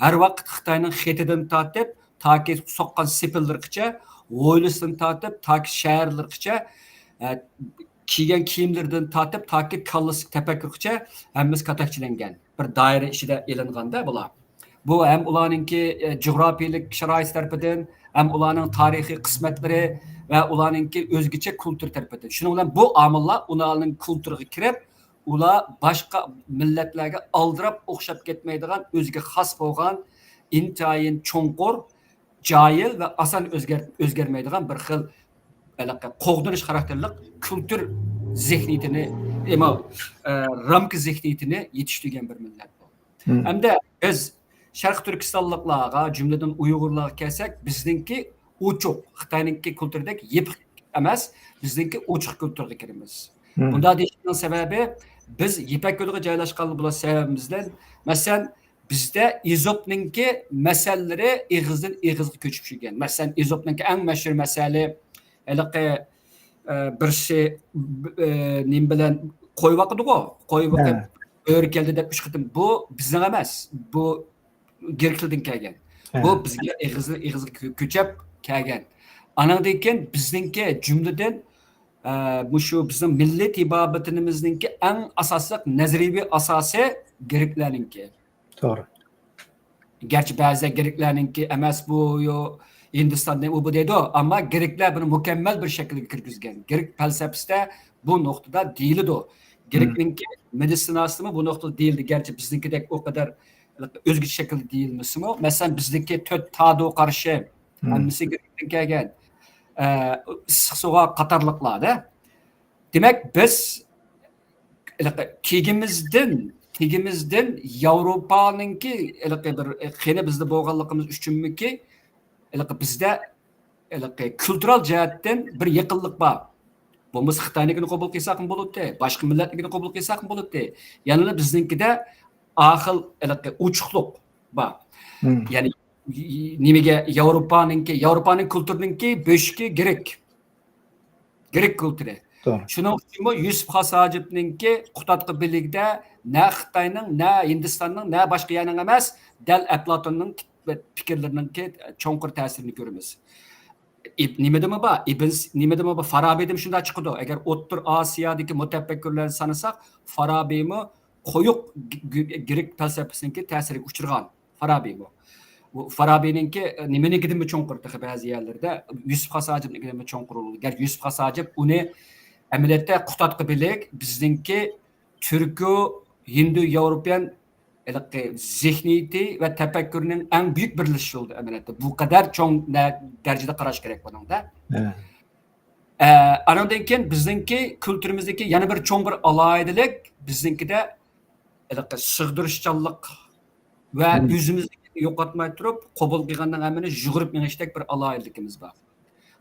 ھەر ۋاقىت خىتاينىڭ خېتىدىن تارتىپ، تاكى سوققان سېپىللىرىغىچە، ھويلىسىدىن تارتىپ، تاكى شەھەرلىرىغىچە، ئە، كىيگەن كىيىملىرىدىن تارتىپ، تاكى كاللىسىدىكى تەپەككۇرغىچە ھەممىسى كاتەكچىلەنگەن. بىر دائىرە ئىچىدە ئېلىنغاندا بۇلار. بۇ ھەم ئۇلارنىڭكى، ئە، جۇغراپىيەلىك شارائىتى تەرىپىدىن، ھەم ئۇلارنىڭ تارىخىي قىسمەتلىرى ۋە ئۇلارنىڭكى ئۆزگىچە كۇلتۇر تەرىپىدىن. شۇنىڭ بىلەن بۇ ئامىللار ئۇلارنىڭ كۇلتۇرىغا كىرىپ، ئۇلار باشقا مىللەتلەرگە ئالدىراپ ئوخشاپ كەتمەيدىغان، ئۆزىگە خاس بولغان، ئىنتايىن چوڭقۇر، جاھىل ۋە ئاسان ئۆزگەر-، ئۆزگەرمەيدىغان بىر خىل ھېلىقى قوغدىنىش خاراكتېرلىك كۇلتۇر زېھنىيىتىنى، ئەمما، ئە، رامكا زېھنىيىتىنى يېتىشتۈرگەن بىر مىللەت بۇ. ھەمدە بىز شەرقىي تۈركىستانلىقلارغا، جۈملىدىن ئۇيغۇرلارغا كەلسەك، بىزنىڭكى ئوچۇق، خىتاينىڭكى كۇلتۇرىدەك يېپىق ئەمەس، بىزنىڭكى ئوچۇق كۇلتۇرغا كىرىمىز. بۇنداق دېيىشنىڭ سەۋەبى، بىز يىپەك يولىغا جايلاشقان بولۇش سەۋەبىمىزدىن، مەسىلەن، بىزدە ئېزوپنىڭكى مەسەللىرى ئېغىزدىن ئېغىزغا كۆچۈپ يۈرگەن. مەسىلەن، ئېزوپنىڭكى ئەڭ مەشھۇر مەسەلى، ھېلىقى، ئە، بىرسى، ئە، نېمە بىلەن قوي باقىدىغۇ؟ قوي باقىپ، بۆرە كەلدى دەپ ئۈچ قېتىم. بۇ بىزنىڭ ئەمەس. بۇ گرېكلەردىن كەلگەن. بۇ بىزگە ئېغىزدىن ئېغىزغا كۆ-، كۆچۈپ كەلگەن. ئانىڭدىن كېيىن بىزنىڭكى جۈملىدىن، ئە، مۇشۇ بىزنىڭ مىللىي تېبابىتىمىزنىڭكى ئەڭ ئاساسلىق نەزەرىيەۋى ئاساسى گرېكلەرنىڭكى. توغرا. گەرچە بەزىلەر گرېكلەرنىڭكى ئەمەس بۇ، يو، ھىندىستاننى ئۇ بۇ دەيدۇ، ئەمما گرېكلەر بۇنى مۇكەممەل بىر شەكىلگە كىرگۈزگەن. گرېك پەلسەپىسىدە بۇ نۇقتىدا دېيىلىدۇ. گرېكنىڭكى مېدىتسىناسىمۇ بۇ نۇقتىدا دېيىلدى. گەرچە بىزنىڭكىدەك ئۇ قەدەر ئۆزگىچە شەكىلدە دېيىلمىسىمۇ، مەسىلەن، بىزدىكى تۆت تادو قارىشى، ھەممىسى گرېكتىن كەلگەن. ئە، ئىسسىق سۇغا قاتارلىقلاردا. دېمەك، بىز ھېلىقى تېگىمىزدىن، تېگىمىزدىن ياۋروپانىڭكى ھېلىقى بىر، ئە، قېنى بىزدە بولغانلىقىمىز ئۈچۈنمىكى، ھېلىقى بىزدە ھېلىقى كۇلتۇرال جەھەتتىن بىر يېقىنلىق بار. بولمىسا خىتاينىڭكىنى قوبۇل قىلساقمۇ بولاتتى، باشقا مىللەتنىڭكىنى قوبۇل قىلساقمۇ بولاتتى. يەنىلا بىزنىڭكىدە ئاخىل ھېلىقى ئوچۇقلۇق بار. يەنى نېمىگە ياۋروپانىڭكى، ياۋروپانىڭ كۇلتۇرىنىڭكى بۆشۈكى گرېك. گرېك كۇلتۇرى. شۇنىڭ ئۈچۈنمۇ يۈسۈپ خاس ھاجىپنىڭكى قۇتادغۇ بىلىكىدە نە خىتاينىڭ، نە ھىندىستاننىڭ، نە باشقا يەرنىڭ ئەمەس، دەل ئەپلاتوننىڭ پىكىرلىرىنىڭكى چوڭقۇر تەسىرىنى كۆرىمىز. ئىب-، نېمىدىمۇ بار؟ ئىبن س-، نېمىدىمۇ بار؟ فارابىدىمۇ شۇنداق چىقىدۇ. ئەگەر ئوتتۇرا ئاسىيادىكى مۇتەپەككۇرلارنى سانىساق، فارابىمۇ قويۇق گ-، گ-، گرېك پەلسەپىسىنىڭكى تەسىرىگە ئۇچرىغان. فارابىمۇ. بۇ فارابىنىڭكى، ئە، نېمىنىڭكىدىنمۇ چوڭقۇر تېخى بەزى يەرلىرىدە. يۈسۈپ خاس ھاجىپنىڭكىدىنمۇ چوڭقۇر بولىدۇ. گەرچە يۈسۈپ خاس ھاجىپ ئۇنى ئەمەلىيەتتە قۇتادغۇ بىلىك بىزنىڭكى تۈركو ھىندۇ ياۋروپىيەن ھېلىقى زېھنىيىتى ۋە تەپەككۇرىنىڭ ئەڭ بۈيۈك بىرلىشىشى بولدى ئەمەلىيەتتە. بۇ قەدەر چوڭ نە-، دەرىجىدە قاراش كېرەك بۇنىڭدا. ئە، ئانىڭدىن كېيىن بىزنىڭكى كۈلتۈرىمىزدىكى يەنە بىر چوڭ بىر ئالاھىدىلىك، بىزنىڭكىدە ھېلىقى سىغدۇرۇشچانلىق ۋە ئۆزىمىزنى يوقاتماي تۇرۇپ، قوبۇل قىلغاننىڭ ھەممىنى يۈگۈرۈپ مېڭىشتەك بىر ئالاھىدىلىكىمىز بار.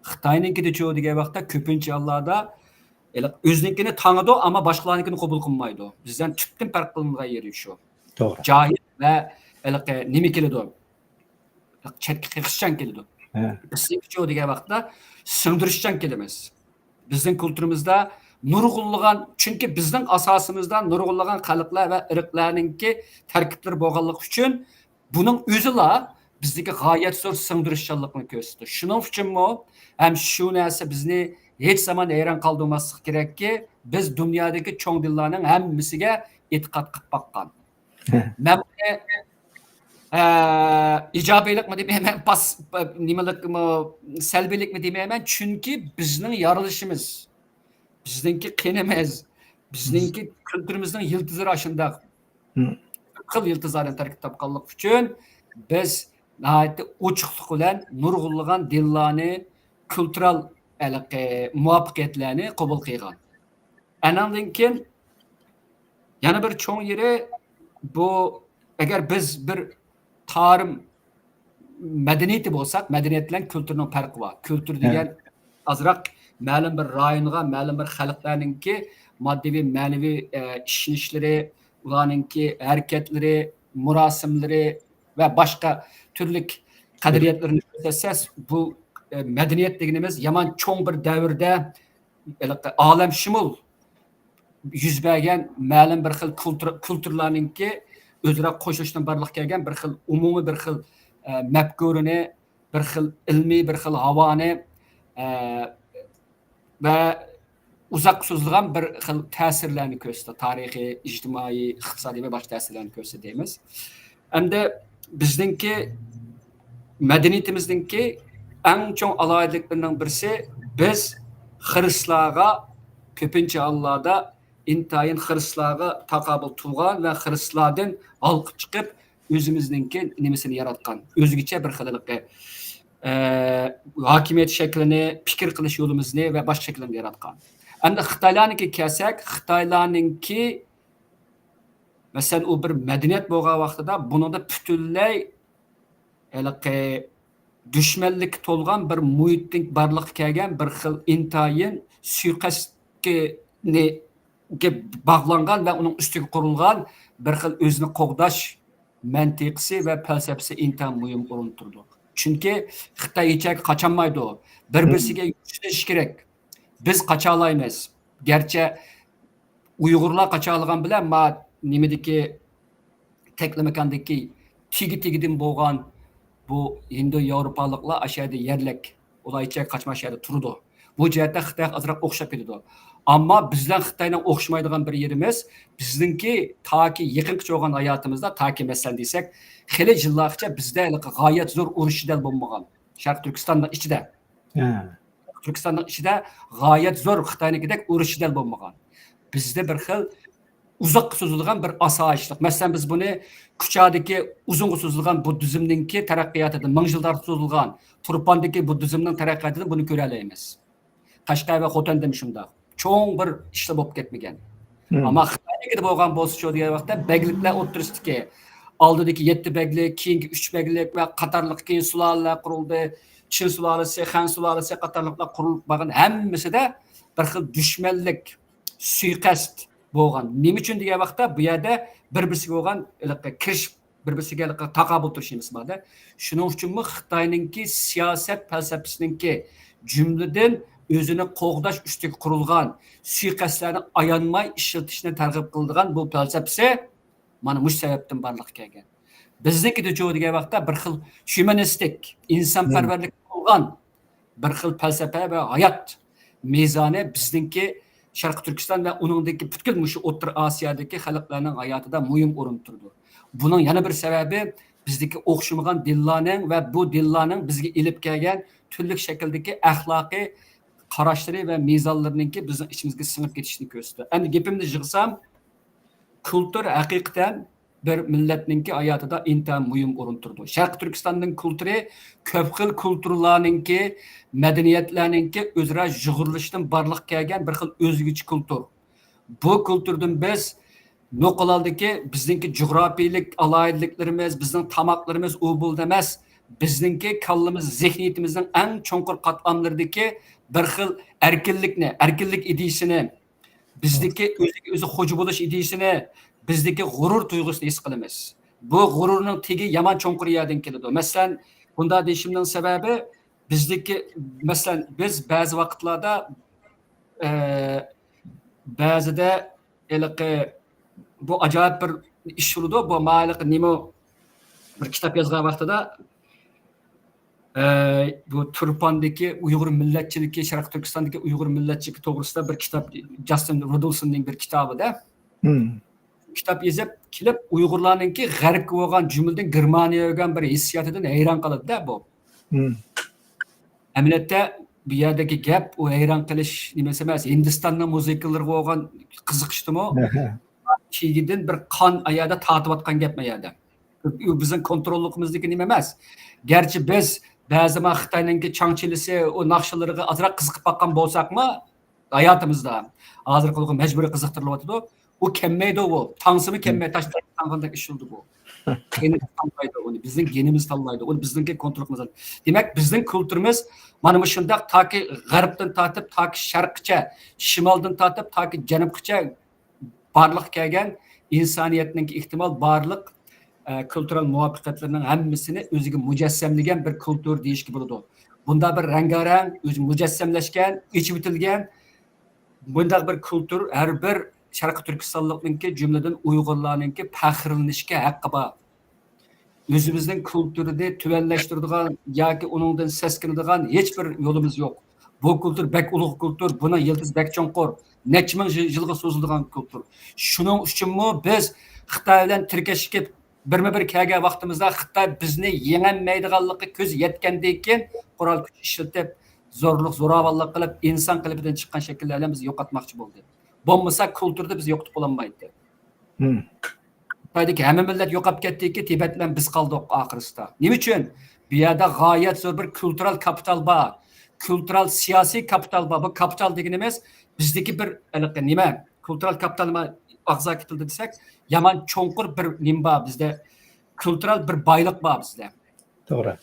خىتاينىڭكىدىچۇ دېگەن ۋاقىتتا كۆپىنچە ھاللاردا ھېلىقى ئۆزىنىڭكىنى تاڭىدۇ، ئەمما باشقىلارنىڭكىنى قوبۇل قىلمايدۇ. بىزدىن تۈپتىن پەرق قىلىنغان يېرى شۇ. جاھىل ۋە ھېلىقى نېمە كېلىدۇ؟ چەتكە قېقىشچان كېلىدۇ. بىزنىڭكىچۇ دېگەن ۋاقىتتا سىڭدۈرۈشچان كېلىمىز. بىزنىڭ كۇلتۇرىمىزدا نۇرغۇنلىغان، چۈنكى بىزنىڭ ئاساسىمىزدا نۇرغۇنلىغان خەلقلەر ۋە ئىرقلارنىڭكى تەركىبلىرى بولغانلىقى ئۈچۈن، بۇنىڭ ئۆزىلا بىزدىكى غايەت زور سىڭدۈرۈشچانلىقنى كۆرسىتىدۇ. شۇنىڭ ئۈچۈنمۇ ھەم شۇ نەرسە بىزنى ھېچ زامان ھەيران قالدۇرماسلىقى كېرەككى، بىز دۇنيادىكى چوڭ دىنلارنىڭ ھەممىسىگە ئېتىقاد قىلىپ باققان. مەن بۇنى، ئە، ئىجابىيلىقمۇ دېمەيمەن، پاس-، نېمىلىكمۇ، سەلبىيلىكمۇ دېمەيمەن، چۈنكى بىزنىڭ يارىلىشىمىز، بىزنىڭكى قېنىمىز، بىزنىڭكى كۈلتۈرىمىزنىڭ يىلتىزلىرى ئاشۇنداق خىل يىلتىزلاردىن تەركىب تاپقانلىقى ئۈچۈن، بىز ناھايىتى ئوچۇقلۇق بىلەن نۇرغۇنلىغان دىنلارنى، كۇلتۇرال ھېلىقى مۇۋەپپەقىيەتلەرنى قوبۇل قىلغان. ئانىڭدىن كېيىن يەنە بىر چوڭ يېرى بۇ، ئەگەر بىز بىر تارىم مەدەنىيىتى بولساق، مەدەنىيەت بىلەن كۈلتۈرنىڭ پەرقى بار. كۈلتۈر دېگەن ئازراق مەلۇم بىر رايونغا، مەلۇم بىر خەلقلەرنىڭكى ماددىي، مەنىۋى، ئە، ئىشىنىشلىرى، ئۇلارنىڭكى ھەرىكەتلىرى، مۇراسىملىرى ۋە باشقا تۈرلۈك قەدرىيەتلىرىنى كۆرسەتسە، بۇ، ئە، مەدەنىيەت دېگىنىمىز يامان چوڭ بىر دەۋردە ھېلىقى ئالەمشۇمۇل يۈز بەرگەن مەلۇم بىر خىل كۇلتۇر-، كۇلتۇرلارنىڭكى ئۆزئارا قوشۇلۇشىدىن بارلىققا كەلگەن بىر خىل ئومۇمىي بىر خىل، ئە، مەپكۇرىنى، بىر خىل ئىلمىي، بىر خىل ھاۋانى، ئە، ۋە ئۇزاققا سوزۇلغان بىر خىل تەسىرلەرنى كۆرسىتىدۇ. تارىخىي، ئىجتىمائىي، ئىقتىسادىي ۋە باشقا تەسىرلەرنى كۆرسىتىدۇ دەيمىز. ئەمدى بىزنىڭكى مەدەنىيىتىمىزنىڭكى ئەڭ چوڭ ئالاھىدىلىكلىرىنىڭ بىرسى، بىز خىرىسلارغا، كۆپىنچە ھاللاردا ئىنتايىن خىرىسلارغا تاقابىل تۇرغان ۋە خىرىسلاردىن ھالقىپ چىقىپ، ئۆزىمىزنىڭكى نېمىسىنى ياراتقان، ئۆزگىچە بىر خىل ھېلىقى، ئە، ھاكىمىيەت شەكلىنى، پىكىر قىلىش يولىمىزنى ۋە باشقا شەكىللەرنى ياراتقان. ئەمدى خىتايلارنىڭكىگە كەلسەك، خىتايلارنىڭكى، مەسىلەن، ئۇ بىر مەدەنىيەت بولغان ۋاقتىدا بۇنىڭدا پۈتۈنلەي ھېلىقى دۈشمەنلىككە تولغان بىر مۇھىتتىن بارلىققا كەلگەن بىر خىل ئىنتايىن سۇيىقەستكە باغلانغان ۋە ئۇنىڭ ئۈستىگە قۇرۇلغان بىر خىل ئۆزىنى قوغداش مەنتىقىسى ۋە پەلسەپىسى ئىنتايىن مۇھىم ئورۇندا تۇرىدۇ. چۈنكى خىتاي ھېچ يەرگە قاچالمايدۇ. بىر-، مم. بىرسىگە يۈزلىنىش كېرەك. بىز قاچالايمىز. گەرچە ئۇيغۇرلار قاچالىغان بىلەن ما نېمىدىكى تەكلىماكاندىكى تېگى-تېگىدىن بولغان بۇ ھىندى ياۋروپالىقلار ئاشۇ يەردە يەرلىك. ئۇلار ھېچ يەرگە قاچماي ئاشۇ يەردە تۇرىدۇ. بۇ جەھەتتە خىتايغا ئازراق ئوخشاپ كېتىدۇ. ئەمما بىز بىلەن خىتاينىڭ ئوخشىمايدىغان بىر يېرىمىز، بىزنىڭكى تاكى يېقىنقىچە بولغان ھاياتىمىزدا، تاكى مەسىلەن دېسەك، خېلى يىللارغىچە بىزدە ھېلىقى غايەت زور ئۇرۇش جېدەل بولمىغان. شەرقىي تۈركىستاننىڭ ئىچىدە. ھە. تۈركىستاننىڭ ئىچىدە غايەت زور خىتاينىڭكىدەك ئۇرۇش جېدەل بولمىغان. بىزدە بىر خىل ئۇزاققا سوزۇلغان بىر ئاسايىشلىق. مەسىلەن، بىز بۇنى كۇچادىكى ئۇزۇنغا سوزۇلغان بۇددىزمنىڭكى تەرەققىياتىدىن، مىڭ يىللارغا سوزۇلغان تۇرپاندىكى بۇددىزمنىڭ تەرەققىياتىدىن بۇنى كۆرەلەيمىز. قەشقەر ۋە خوتەندىمۇ شۇنداق. چوڭ بىر ئىشلار بولۇپ كەتمىگەن. مم. ئەمما خىتاينىڭكىدە بولغان بولسا شۇ دېگەن ۋاقىتتا بەگلىكلەر ئوتتۇرىسىدىكى ئالدىدىكى يەتتە بەگلىك، كېيىنكى ئۈچ بەگلىك ۋە قاتارلىق كېيىن سۇلالىلەر قۇرۇلدى. چىن سۇلالىسى، خەن سۇلالىسى قاتارلىقلار قۇرۇلۇپ بارغان ھەممىسىدە بىر خىل دۈشمەنلىك، سۇيىقەست بولغان. نېمە ئۈچۈن دېگەن ۋاقىتتا بۇ يەردە بىر-بىرسىگە بولغان ھېلىقى كىرىش، بىر-بىرسىگە ھېلىقى تاقابىل تۇرۇش نېمىسى بار-دە. شۇنىڭ ئۈچۈنمۇ خىتاينىڭكى سىياسەت پەلسەپىسىنىڭكى، جۈملىدىن ئۆزىنى قوغداش ئۈستىگە قۇرۇلغان سۇيىقەستلەرنى ئايانماي ئىشلىتىشنى تەرغىب قىلىدىغان بۇ پەلسەپىسى مانا مۇشۇ سەۋەبتىن بارلىققا كەلگەن. بىزنىڭكىدىچۇ دېگەن ۋاقىتتا بىر خىل شۇمانىستىك، ئىنسانپەرۋەرلىك بولغان بىر خىل پەلسەپە ۋە ھايات مىزانى بىزنىڭكى شەرقىي تۈركىستان ۋە ئۇنىڭدىكى پۈتكۈل مۇشۇ ئوتتۇرا ئاسىيادىكى خەلقلەرنىڭ ھاياتىدا مۇھىم ئورۇندا تۇرىدۇ. بۇنىڭ يەنە بىر سەۋەبى بىزدىكى ئوخشىمىغان دىنلارنىڭ ۋە بۇ دىنلارنىڭ بىزگە ئېلىپ كەلگەن تۈرلۈك شەكىلدىكى ئەخلاقىي قاراشلىرى ۋە مىزانلىرىنىڭكى بىزنىڭ ئىچىمىزگە سىڭىپ كېتىشىنى كۆرسىتىدۇ. ئەمدى گېپىمنى يىغسام، كۇلتۇر ھەقىقەتەن بىر مىللەتنىڭكى ھاياتىدا ئىنتايىن مۇھىم ئورۇن تۇرىدۇ. شەرقىي تۈركىستاننىڭ كۇلتۇرى كۆپ خىل كۇلتۇرلارنىڭكى، مەدەنىيەتلەرنىڭكى ئۆزئارا يۇغۇرۇلۇشىدىن بارلىققا كەلگەن بىر خىل ئۆزگىچە كۇلتۇر. بۇ كۇلتۇردىن بىز نوقۇل ھالدىكى بىزنىڭكى جۇغراپىيىلىك ئالاھىدىلىكلىرىمىز، بىزنىڭ تاماقلىرىمىز ئۇ بۇ ئەمەس، بىزنىڭكى كاللىمىز، زېھنىيىتىمىزنىڭ ئەڭ چوڭقۇر قاتلاملىرىدىكى بىر خىل ئەركىنلىكنى، ئەركىنلىك ئىدىيىسىنى، بىزدىكى ئۆزىگە ئۆزى خوجا بولۇش ئىدىيىسىنى، بىزدىكى غۇرۇر تۇيغۇسىنى ھېس قىلىمىز. بۇ غۇرۇرنىڭ تېگى يامان چوڭقۇر يەردىن كېلىدۇ. مەسىلەن، بۇنداق دېيىشىمنىڭ سەۋەبى، بىزدىكى، مەسىلەن، بىز بەزى ۋاقىتلاردا، ئە، بەزىدە ھېلىقى، بۇ ئاجايىپ بىر ئىش بولىدۇ. بۇ مانا ھېلىقى نېمە بىر كىتاب يازغان ۋاقتىدا، ئە، بۇ تۇرپاندىكى ئۇيغۇر مىللەتچىلىكى، شەرقىي تۈركىستاندىكى ئۇيغۇر مىللەتچىلىكى توغرىسىدا بىر كىتاب، جاستىن رۇدولفسوننىڭ بىر كىتابىدا. مم. كىتاب يېزىپ كېلىپ، ئۇيغۇرلارنىڭكى غەربكە بولغان، جۈملىدىن گېرمانىيەگە بولغان بىر ھېسسىياتىدىن ھەيران قالىدۇ-دە بۇ. مم. ئەمەلىيەتتە بۇ يەردىكى گەپ ئۇ ھەيران قېلىش نېمىسى ئەمەس، ھىندىستاننىڭ مۇزىكىلىرىغا بولغان قىزىقىشتىمۇ، تېگىدىن بىر قان ئايادا تارتىۋاتقان گەپ ما يەردە. ئۇ بىزنىڭ كونتروللۇقىمىزدىكى نېمە ئەمەس. گەرچە بىز بەزى ما خىتاينىڭكى چاڭچىلىسى، ئۇ ناخشىلىرىغا ئازراق قىزىقىپ باققان بولساقمۇ، ھاياتىمىزدا ھازىرقى مەجبۇرىي قىزىقتۇرۇلۇۋاتىدۇ. ئۇ كەممەيدۇ ئۇ. تاڭسىمۇ كەممەي، تاش تاڭغاندەك ئىش بولدى بۇ. قېنىمىز تاللايدۇ ئۇنى، بىزنىڭ گېنىمىز تاللايدۇ ئۇنى، بىزنىڭكى كونترول قىلمىسا. دېمەك، بىزنىڭ كۇلتۇرىمىز مانا مۇشۇنداق تاكى غەربتىن تارتىپ تاكى شەرققىچە، شىمالدىن تارتىپ تاكى جەنۇبقىچە بارلىققا كەلگەن ئىنسانىيەتنىڭكى ئېھتىمال بارلىق، ئە، كۇلتۇرال مۇۋەپپەقىيەتلىرىنىڭ ھەممىسىنى ئۆزىگە مۇجەسسەملىگەن بىر كۇلتۇر دېيىشكە بولىدۇ. بۇنداق بىر رەڭگارەڭ، ئۆزى مۇجەسسەملەشكەن، ئېچىۋېتىلگەن بۇنداق بىر كۇلتۇر ھەر بىر شەرقىي تۈركىستانلىقنىڭكى، جۈملىدىن ئۇيغۇرلارنىڭكى پەخىرلىنىشكە ھەققى بار. ئۆزىمىزنىڭ كۇلتۇرىنى تۆۋەنلەشتۈرىدىغان ياكى ئۇنىڭدىن سەسكىنىدىغان ھېچ بىر يولىمىز يوق. بۇ كۇلتۇر بەك ئۇلۇغ كۇلتۇر، بۇنىڭ يىلتىزى بەك چوڭقۇر، نەچچە مىڭ يىل-، يىلغا سوزۇلىدىغان كۇلتۇر. شۇنىڭ ئۈچۈنمۇ بىز خىتاي بىلەن تىركەشكە بىرمۇ بىر كەلگەن ۋاقتىمىزدا خىتاي بىزنى يېڭەلمەيدىغانلىقى كۆز يەتكەندىن كېيىن قورال كۈچ ئىشلىتىپ، زورلۇق، زوراۋانلىق قىلىپ، ئىنسان قېلىپىدىن چىققان شەكىللەر بىلەن بىزنى يوقاتماقچى بولدى. بولمىسا كۇلتۇرنى بىز يوقىتىپ بولالمايتتى. خىتايدىكى ھەممە مىللەت يوقاپ كەتتىكى، تىبەت بىلەن بىز قالدۇق ئاخىرسىدا. نېمە ئۈچۈن؟ بۇ يەردە غايەت زور بىر كۇلتۇرال كاپىتال بار. كۇلتۇرال سىياسىي كاپىتال بار. بۇ كاپىتال دېگىنىمىز بىزدىكى بىر ھېلىقى نېمە؟ كۇلتۇرال كاپىتال نېمە؟ ئاغزاكى تىلدا دېسەك، يامان چوڭقۇر بىر نېمە بار بىزدە؟ كۇلتۇرال بىر بايلىق بار بىزدە. توغرا.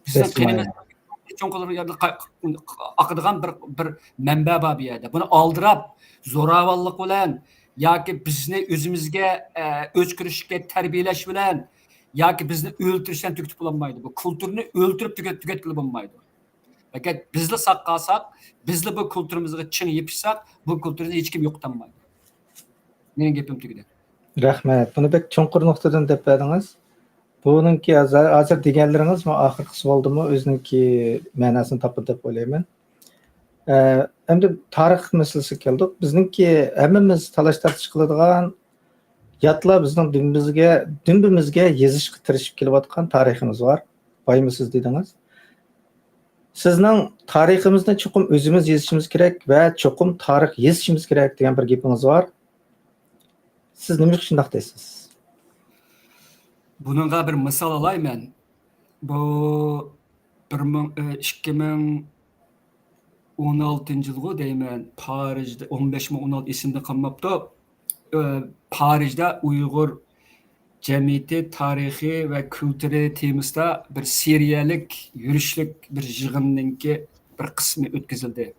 بىزنىڭ قېنىمىز چوڭقۇر يەردە ئاقىدىغان بىر، بىر مەنبە بار بۇ يەردە. بۇنى ئالدىراپ، زوراۋانلىق بىلەن ياكى بىزنى ئۆزىمىزگە، ئە، ئۆچ كىرىشكە تەربىيەلەش بىلەن ياكى بىزنى ئۆلتۈرۈش بىلەن تۈگىتىپ بولالمايدۇ. بۇ كۇلتۇرنى ئۆلتۈرۈپ تۈگەت-، تۈگەتكىلى بولمايدۇ. پەقەت بىزلا ساق قالساق، بىزلا بۇ كۇلتۇرىمىزغا چىڭ يېپىشساق، بۇ كۇلتۇرنى ھېچكىم يوقىتالمايدۇ. مېنىڭ گېپىم تۈگىدى. رەھمەت. بۇنى بەك چوڭقۇر نۇقتىدىن دەپ بەردىڭىز. بۇنىڭكى ھازىر، ھازىر دېگەنلىرىڭىزمۇ ئاخىرقىسى بولدىمۇ، ئۆزىنىڭكى مەناسىنى تاپىدۇ دەپ ئويلايمەن. ئە، ئەمدى تارىخ مەسىلىسىگە كەلدۇق. بىزنىڭكى ھەممىمىز تالاش تارتىش قىلىدىغان، ياتلا بىزنىڭ دۈمبىمىزگە، دۈمبىمىزگە يېزىشقا تىرىشىپ كېلىۋاتقان تارىخىمىز بار. بايمۇ سىز دېدىڭىز. سىزنىڭ تارىخىمىزنى چوقۇم ئۆزىمىز يېزىشىمىز كېرەك ۋە چوقۇم تارىخ يېزىشىمىز كېرەك دېگەن بىر گېپىڭىز بار. سىز نېمە ئۈچۈن شۇنداق دەيسىز؟ بۇنىڭغا بىر مىسال ئالاي مەن. بۇ بىر مىڭ، ئە، ئىككى مىڭ ئون ئالتىنچى يىلغۇ دەيمەن، پارىژدا، ئون بەش مىڭ ئون ئالتە ئېسىمدە قالماپتۇ. ئە، پارىژدا ئۇيغۇر جەمئىيىتى، تارىخى ۋە كۈلتۈرى تېمىسىدا بىر سېرىيەلىك يۈرۈشلۈك بىر يىغىننىڭكى بىر قىسمى ئۆتكۈزۈلدى.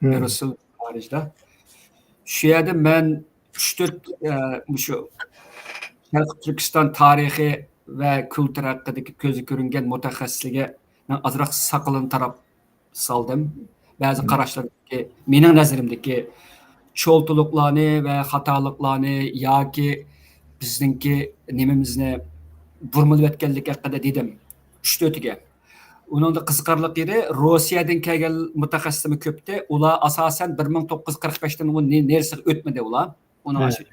بىرۇسېل، پارىژدا. شۇ يەردە مەن ئۈچ تۆت، ئە، مۇشۇ شەرقىي تۈركىستان تارىخى ۋە كۈلتۈر ھەققىدىكى كۆزگە كۆرۈنگەن مۇتەخەسسىسلەرگە مەن ئازراق ساقىلىنى تاراپ سالدىم. بەزى قاراشلىرىمدىكى، مېنىڭ نەزىرىمدىكى چولتىلىقلارنى ۋە خاتالىقلارنى ياكى بىزنىڭكى نېمىمىزنى بۇرمىلىۋەتكەنلىكى ھەققىدە دېدىم. ئۈچ تۆتىگە. ئۇنىڭدا قىزىقارلىق يېرى، روسىيەدىن كەلگەن مۇتەخەسسىسمۇ كۆپتى. ئۇلار ئاساسەن بىر مىڭ توققۇز يۈز قىرىق بەشتىن ئۇ نە-، نېرىسىغا ئۆتمىدى ئۇلار. ئۇنىڭ ئاشۇ،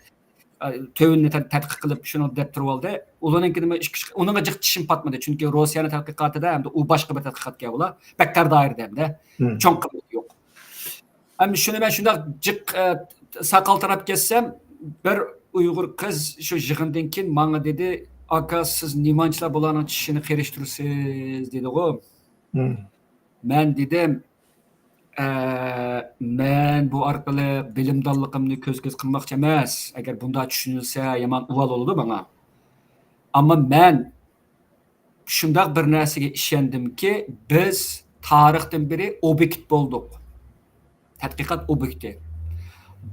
ئە، تۆۋىنىنى تەت-، تەتقىق قىلىپ شۇنى دەپ تۇرۇۋالدى. ئۇلارنىڭكىنىمۇ ئىككى، ئۈچ، ئۇنىڭغا جىق چىشىم پاتمىدى. چۈنكى روسىيەنىڭ تەتقىقاتىدا ھەمدە ئۇ باشقا بىر تەتقىقاتكەن ئۇلار. بەك تار دائىرىدە ھەمدە. چوڭ قىممىتى يوق. ئەمدى شۇنى مەن شۇنداق جىق، ئە، ساقال تاراپ كەتسەم، بىر ئۇيغۇر قىز شۇ يىغىندىن كېيىن ماڭا دېدى، «ئاكا، سىز نېمانچىلا بۇلارنىڭ چىشىنى قېرىشتۇرىسىز؟» دېدىغۇ. مەن دېدىم، «ئە، مەن بۇ ئارقىلىق بىلىمدانلىقىمنى كۆز-كۆز قىلماقچى ئەمەس. ئەگەر بۇنداق چۈشىنىلسە، يامان ئۇۋال بولىدۇ ماڭا. ئەمما مەن شۇنداق بىر نەرسىگە ئىشەندىمكى، بىز تارىختىن بېرى ئوبيېكت بولدۇق. تەتقىقات ئوبيېكتى.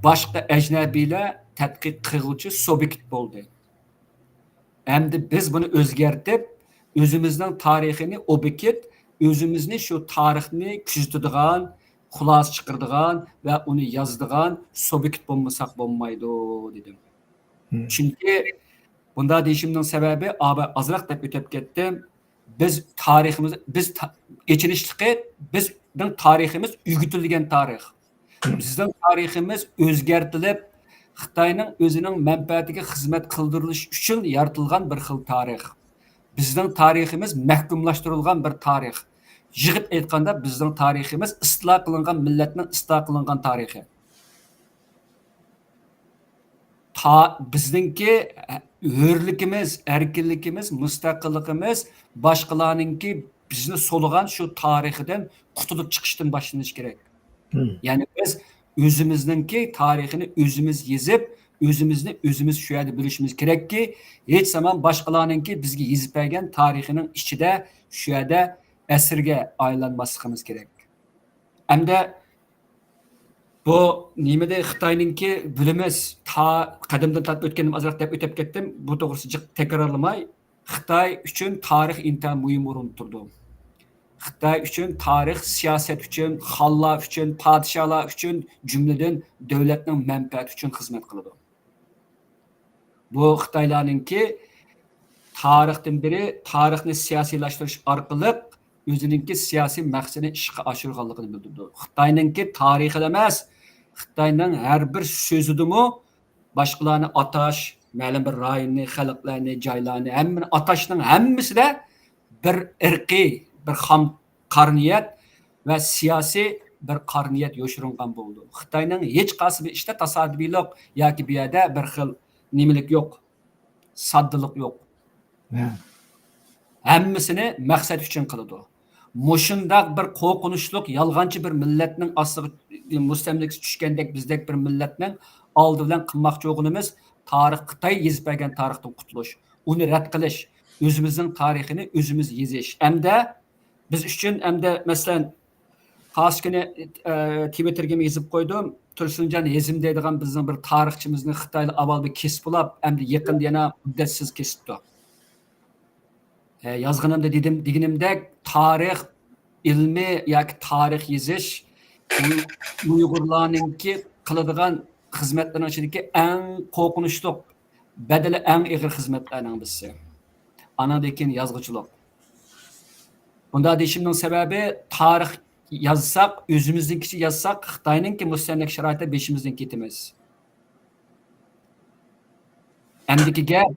باشقا ئەجنەبىيلەر تەتقىق قىلغۇچى سۇبيېكت بولدى. ئەمدى بىز بۇنى ئۆزگەرتىپ، ئۆزىمىزنىڭ تارىخىنى ئوبيېكت، ئۆزىمىزنى شۇ تارىخنى كۆزىتىدىغان، خۇلاسە چىقىرىدىغان ۋە ئۇنى يازىدىغان سۇبيېكت بولمىساق بولمايدۇ» دېدىم. چۈنكى بۇنداق دېيىشىمنىڭ سەۋەبى، ئا-، ئازراق دەپ ئۆتۈپ كەتتىم. بىز تارىخىمىز، بىز تا-، ئېچىنىشلىقى، بىزنىڭ تارىخىمىز ئۆگىتىلگەن تارىخ. بىزنىڭ تارىخىمىز ئۆزگەرتىلىپ، خىتاينىڭ ئۆزىنىڭ مەنپەئەتىگە خىزمەت قىلدۇرۇلۇش ئۈچۈن يارىتىلغان بىر خىل تارىخ. بىزنىڭ تارىخىمىز مەھكۇملاشتۇرۇلغان بىر تارىخ. يىغىپ ئېيتقاندا، بىزنىڭ تارىخىمىز ئىستىلا قىلىنغان مىللەتنىڭ ئىستىلا قىلىنغان تارىخى. تا-، بىزنىڭكى ھۆرلۈكىمىز، ئەركىنلىكىمىز، مۇستەقىللىقىمىز باشقىلارنىڭكى بىزنى سولىغان شۇ تارىخىدىن قۇتۇلۇپ چىقىشتىن باشلىنىشى كېرەك. يەنى بىز ئۆزىمىزنىڭكى تارىخىنى ئۆزىمىز يېزىپ، ئۆزىمىزنى ئۆزىمىز شۇ يەردە بىلىشىمىز كېرەككى، ھېچ زامان باشقىلارنىڭكى بىزگە يېزىپ بەرگەن تارىخىنىڭ ئىچىدە، شۇ يەردە ئەسىرگە ئايلانماسلىقىمىز كېرەك. ئەمدى بۇ نېمىدە خىتاينىڭكى بىلىمىز، تا قەدىمدىن تارتىپ ئۆتكەندىن ئازراق دەپ ئۆتۈپ كەتتىم. بۇ توغرىسىدا جىق تەكرارلىماي. خىتاي ئۈچۈن تارىخ ئىنتايىن مۇھىم ئورۇندا تۇرىدۇ. خىتاي ئۈچۈن تارىخ سىياسەت ئۈچۈن، خانلار ئۈچۈن، پادىشاھلار ئۈچۈن، جۈملىدىن دۆلەتنىڭ مەنپەئەتى ئۈچۈن خىزمەت قىلىدۇ. بۇ خىتايلارنىڭكى تارىختىن بېرى تارىخنى سىياسىيلاشتۇرۇش ئارقىلىق ئۆزىنىڭكى سىياسىي مەقسىتىنى ئىشقا ئاشۇرغانلىقىنى بىلدۈرىدۇ. خىتاينىڭكى تارىخىدا ئەمەس، خىتاينىڭ ھەر بىر سۆزىدىمۇ باشقىلارنى ئاتاش، مەلۇم بىر رايوننى، خەلقلەرنى، جايلارنى، ھەممىنى ئاتاشنىڭ ھەممىسىدە بىر ئىرقىي، بىر خام قارا نىيەت ۋە سىياسىي بىر قارا نىيەت يوشۇرۇنغان بولىدۇ. خىتاينىڭ ھېچقايسى بىر ئىشتا تاسادىپىيلىق ياكى بۇ يەردە بىر خىل نېمىلىك يوق، ساددىلىق يوق. ھە. ھەممىسىنى مەقسەت ئۈچۈن قىلىدۇ. مۇشۇنداق بىر قورقۇنچلۇق، يالغانچى بىر مىللەتنىڭ ئاستىغا مۇستەملىكىسى چۈشكەندەك، بىزدەك بىر مىللەتنىڭ ئالدى بىلەن قىلماقچى بولغىنىمىز تارىخ، خىتاي يېزىپ بەرگەن تارىختىن قۇتۇلۇش، ئۇنى رەت قىلىش، ئۆزىمىزنىڭ تارىخىنى ئۆزىمىز يېزىش. ئەمدى بىز ئۈچۈن، ئەمدى مەسىلەن، قايسى كۈنى، ئە، تىۋىتتېرگىمۇ يېزىپ قويدۇم. تۇرسۇنجان ھېزىم دەيدىغان بىزنىڭ بىر تارىخچىمىزنى خىتايلار ئاۋۋال بىر كېسىپ ئۇلاپ، ئەمدى يېقىندا يەنە مۇددەتسىز كېسىپتۇ. ئە، يازغىنىمدا دېدىم، دېگىنىمدەك، تارىخ ئىلمى ياكى تارىخ يېزىش ئۇي-، ئۇيغۇرلارنىڭكى قىلىدىغان خىزمەتلىرىنىڭ ئىچىدىكى ئەڭ قورقۇنچلۇق، بەدىلى ئەڭ ئېغىر خىزمەتلەرنىڭ بىرسى. ئانىڭدىن كېيىن يازغۇچىلىق. بۇنداق دېيىشىمنىڭ سەۋەبى، تارىخ يازساق، ئۆزىمىزنىڭكىچە يازساق، خىتاينىڭكى مۇستەملىكە شارائىتىدا بېشىمىزدىن كېتىمىز. ئەمدىكى گەپ،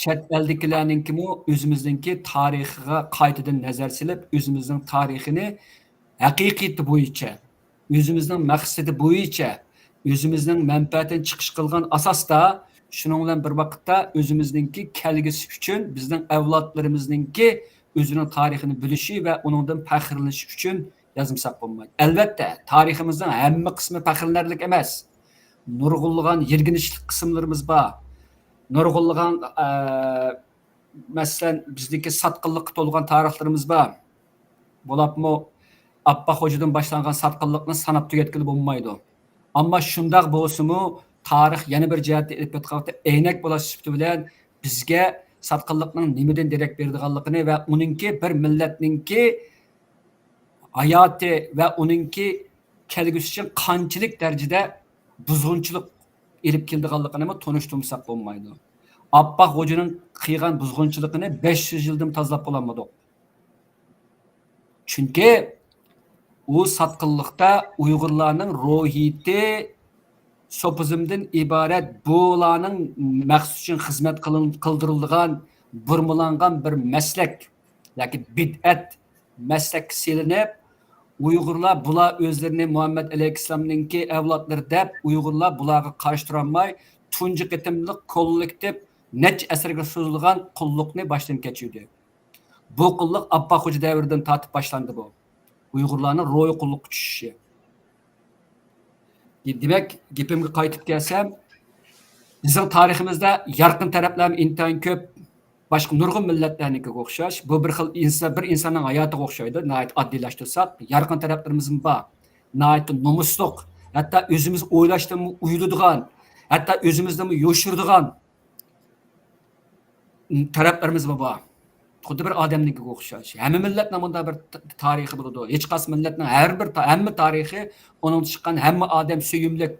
چەت ئەلدىكىلەرنىڭكىمۇ ئۆزىمىزنىڭكى تارىخىغا قايتىدىن نەزەر سېلىپ، ئۆزىمىزنىڭ تارىخىنى ھەقىقىيىتى بويىچە، ئۆزىمىزنىڭ مەقسىتى بويىچە، ئۆزىمىزنىڭ مەنپەئەتىنى چىقىش قىلغان ئاساستا، شۇنىڭ بىلەن بىر ۋاقىتتا ئۆزىمىزنىڭكى كەلگۈسى ئۈچۈن، بىزنىڭ ئەۋلادلىرىمىزنىڭكى ئۆزىنىڭ تارىخىنى بىلىشى ۋە ئۇنىڭدىن پەخىرلىنىشى ئۈچۈن يازمىساق بولمايدۇ. ئەلۋەتتە، تارىخىمىزنىڭ ھەممە قىسمى پەخىرلىنەرلىك ئەمەس. نۇرغۇنلىغان يىرگىنچلىك قىسىملىرىمىز بار. نۇرغۇنلىغان، ئە، مەسىلەن، بىزدىكى ساتقىنلىققا تولغان تارىخلىرىمىز بار. بولۇپمۇ ئاپپاق خوجىدىن باشلانغان ساتقىنلىقنى ساناپ تۈگەتكىلى بولمايدۇ. ئەمما شۇنداق بولسىمۇ، تارىخ يەنە بىر جەھەتتە ئېلىپ ئېيتقان ۋاقىتتا ئەينەك بولاش سۈپىتى بىلەن بىزگە ساتقىنلىقنىڭ نېمىدىن دېرەك بېرىدىغانلىقىنى ۋە ئۇنىڭكى بىر مىللەتنىڭكى ھاياتى ۋە ئۇنىڭكى كەلگۈسى ئۈچۈن قانچىلىك دەرىجىدە بۇزغۇنچىلىق ئېلىپ كېلىدىغانلىقىنىمۇ تونۇشتۇرمىساق بولمايدۇ. ئاپپاق خوجىنىڭ قىلغان بۇزغۇنچىلىقىنى بەش يۈز يىلدىن تازىلاپ بولالمىدۇق. چۈنكى ئۇ ساتقىنلىقتا ئۇيغۇرلارنىڭ روھىيىتى سوپىزمدىن ئىبارەت بۇلارنىڭ مەقسىتى ئۈچۈن خىزمەت قىلىن-، قىلدۇرۇلغان، بۇرمىلانغان بىر مەسلەك ياكى بىدئەت مەسلەككە سېلىنىپ، ئۇيغۇرلار بۇلار ئۆزلىرىنى مۇھەممەد ئەلەيھىسسالامنىڭكى ئەۋلادلىرى دەپ، ئۇيغۇرلار بۇلارغا قارشى تۇرالماي، تۇنجى قېتىملىق كوللېكتىپ نەچچە ئەسىرگە سوزۇلغان قۇللۇقنى باشتىن كەچۈردى. بۇ قۇللۇق ئاپپاق خوجا دەۋرىدىن تارتىپ باشلاندى بۇ. ئۇيغۇرلارنىڭ روھىي قۇللۇققا چۈشۈشى. دېمەك، گېپىمگە قايتىپ كەلسەم، بىزنىڭ تارىخىمىزدا يارقىن تەرەپلەرمۇ ئىنتايىن كۆپ. باشقا نۇرغۇن مىللەتلەرنىڭكىگە ئوخشاش. بۇ بىر خىل ئىنسان، بىر ئىنساننىڭ ھاياتىغا ئوخشايدۇ. ناھايىتى ئاددىيلاشتۇرساق، يارقىن تەرەپلىرىمىزمۇ بار. ناھايىتى نومۇسلۇق، ھەتتا ئۆزىمىز ئويلاشتىنمۇ ئۇيىلىدىغان، ھەتتا ئۆزىمىزنىمۇ يوشۇرىدىغان تەرەپلىرىمىزمۇ بار. خۇددى بىر ئادەمنىڭكىگە ئوخشاش. ھەممە مىللەتنىڭ بۇنداق بىر تا-، تارىخى بولىدۇ. ھېچقايسى مىللەتنىڭ ھەر بىر تا-، ھەممە تارىخى ئۇنىڭدا چىققان ھەممە ئادەم سۆيۈملۈك،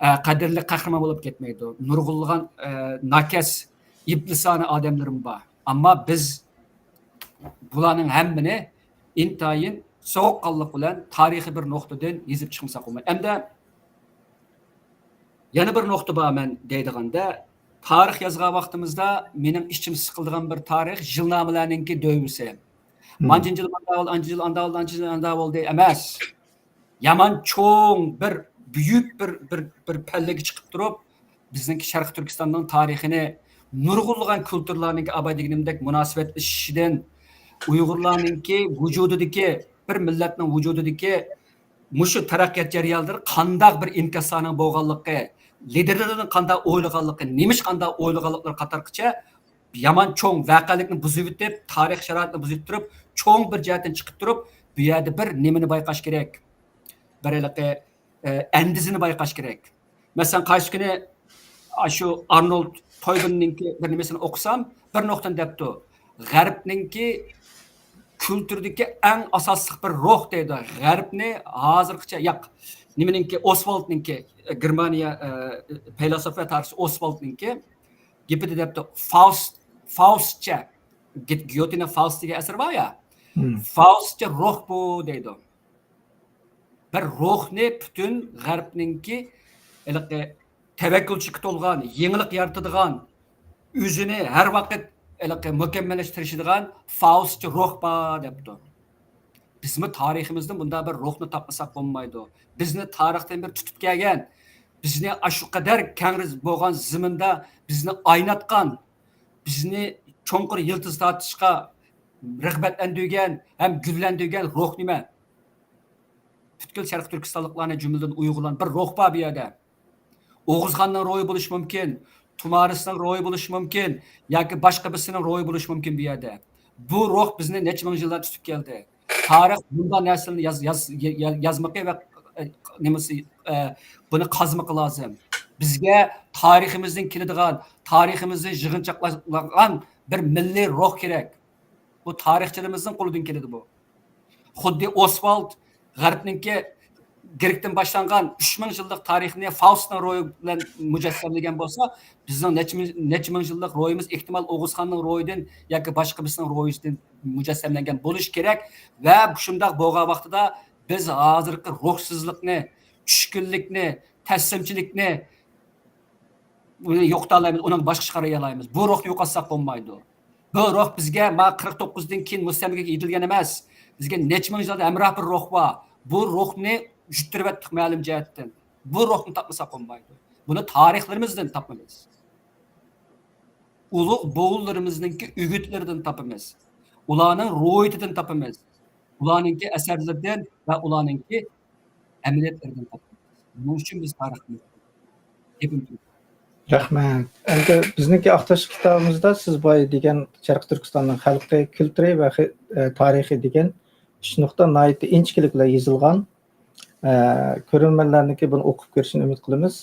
ئە، قەدىرلىك قەھرىمان بولۇپ كەتمەيدۇ. نۇرغۇنلىغان، ئە، ناكەس، ئىبلىسانە ئادەملىرىمۇ بار. ئەمما بىز بۇلارنىڭ ھەممىنى ئىنتايىن سوغۇققانلىق بىلەن تارىخىي بىر نۇقتىدىن يېزىپ چىقمىساق بولمايدۇ. ئەمدى يەنە بىر نۇقتا بار مەن دەيدىغاندا، تارىخ يازغان ۋاقتىمىزدا مېنىڭ ئىچىم سىقىلىدىغان بىر تارىخ ژىلنامىلەرنىڭكى دۆۋىسى. مم. مانچىنچى يىل ماندا بولدى، ئانچىنچى يىل ئاندا بولدى، ئانچىنچى يىل ئاندا بولدى ئەمەس. يامان چوڭ بىر، بۈيۈك بىر، بىر، بىر پەللىگە چىقىپ تۇرۇپ، بىزنىڭكى شەرقىي تۈركىستاننىڭ تارىخىنى نۇرغۇنلىغان كۇلتۇرلارنىڭكى ئاۋاي دېگىنىمدەك مۇناسىۋەتلىشىشىدىن، ئۇيغۇرلارنىڭكى ۋۇجۇدىدىكى، بىر مىللەتنىڭ ۋۇجۇدىدىكى مۇشۇ تەرەققىيات جەريانلىرى قانداق بىر ئىنكاسلارنىڭ بولغانلىقى، لىدېرلىرىنىڭ قانداق ئويلىغانلىقى، نېمىش قانداق ئويلىغانلىقلىرى قاتارقىچە يامان چوڭ ۋەقەلىكنى بۇزۇۋېتىپ، تارىخ شارائىتىنى بۇزۇپ تۇرۇپ، چوڭ بىر جەھەتتىن چىقىپ تۇرۇپ، بۇ يەردە بىر نېمىنى بايقاش كېرەك. بىر ھېلىقى، ئە، ئەندىزىنى بايقاش كېرەك. مەسىلەن، قايسى كۈنى، ئا، شۇ ئارنولد تويبىننىڭكى بىر نېمىسىنى ئوقۇسام، بىر نۇقتىنى دەپتۇ. غەربنىڭكى كۈلتۈردىكى ئەڭ ئاساسلىق بىر روھ دەيدۇ. غەربنى ھازىرغىچە، ياق، نېمىنىڭكى، ئوسۋالدنىڭكى، گېرمانىيە، ئە، پەيلاسوپ ۋە تارىخچى ئوسۋالدنىڭكى گېپىدە دەپتۇ. فاۋست، فاۋستچە، گيوتېنىڭ فاۋست دېگەن ئەسىرى بار يا، فاۋستچە روھ بۇ دەيدۇ. بىر روھنى پۈتۈن غەربنىڭكى ھېلىقى تەۋەككۈلچىلىككە تولغان، يېڭىلىق يارىتىدىغان، ئۆزىنى ھەر ۋاقىت ھېلىقى مۇكەممەللەشتۈرۈشىدىغان فاۋستچە روھ بار دەپتۇ. بىزمۇ تارىخىمىزدىن بۇنداق بىر روھنى تاپمىساق بولمايدۇ. بىزنى تارىختىن بېرى تۇتۇپ كەلگەن، بىزنى ئاشۇ قەدەر كەڭرى بولغان زېمىندا بىزنى ئايناتقان، بىزنى چوڭقۇر يىلتىز تارتىشقا رىغبەتلەندۈرگەن ھەم گۈللەندۈرگەن روھ نېمە؟ پۈتكۈل شەرقىي تۈركىستانلىقلارنى، جۈملىدىن ئۇيغۇرلارنى، بىر روھ بار بۇ يەردە. ئوغۇزخاننىڭ روھى بولۇشى مۇمكىن، تۇمارىسنىڭ روھى بولۇشى مۇمكىن ياكى باشقا بىرسىنىڭ روھى بولۇشى مۇمكىن بۇ يەردە. بۇ روھ بىزنى نەچچە مىڭ يىللار تۇتۇپ كەلدى. تارىخ بۇنداق نەرسىلەرنى ياز-، ياز-، يا-، يازمىقى ۋە، ئە، نېمىسى، ئە، بۇنى قازمىقى لازىم. بىزگە تارىخىمىزدىن كېلىدىغان، تارىخىمىزنى يىغىنچاقلىغان بىر مىللىي روھ كېرەك. بۇ تارىخچىلىرىمىزنىڭ قولىدىن كېلىدۇ بۇ. خۇددى ئوسۋالد غەربنىڭكى گرېكتىن باشلانغان ئۈچ مىڭ يىللىق تارىخنى فاۋستنىڭ روھى بىلەن مۇجەسسەملىگەن بولسا، بىزنىڭ نەچچە مىڭ، نەچچە مىڭ يىللىق روھىمىز ئېھتىمال ئوغۇزخاننىڭ روھىدىن ياكى باشقا بىرسىنىڭ روھىدىن مۇجەسسەملەنگەن بولۇشى كېرەك. ۋە شۇنداق بولغان ۋاقتىدا بىز ھازىرقى روھسىزلىقنى، چۈشكۈنلۈكنى، تەسلىمچىلىكنى، ئۇنى يوقىتالايمىز، ئۇنىڭ باشقىچە قارايالايمىز. بۇ روھنى يوقاتساق بولمايدۇ. بۇ روھ بىزگە ما قىرىق توققۇزدىن كېيىن مۇستەملىكىگە يېتىلگەن ئەمەس. بىزگە نەچچە مىڭ يىلدىن ھەمراھ بىر روھ بار. بۇ روھنى يۈتتۈرۈۋەتتۇق مەلۇم جەھەتتىن. بۇ روھنى تاپمىساق بولمايدۇ. بۇنى تارىخلىرىمىزدىن تاپىمىز. ئۇلۇغ بوۋىلىرىمىزنىڭكى ئۆگۈتلىرىدىن تاپىمىز. ئۇلارنىڭ روھىيىتىدىن تاپىمىز. ئۇلارنىڭكى ئەسەرلىرىدىن ۋە ئۇلارنىڭكى ئەمەلىيەتلىرىدىن تاپىمىز. بۇنىڭ ئۈچۈن بىز تارىخنى گېپىم تۈگىدى. رەھمەت. ئەمدى بىزنىڭكى ئاقتاش كىتابىمىزدا سىز بايا دېگەن شەرقىي تۈركىستاننىڭ خەلقى كۈلتۈرى ۋە خى-، ئە، تارىخى دېگەن ئۈچ نۇقتا ناھايىتى ئىنچىكىلىك بىلەن يېزىلغان. ئە، كۆرۈرمەنلەرنىڭكى بۇنى ئوقۇپ كۆرۈشىنى ئۈمىد قىلىمىز.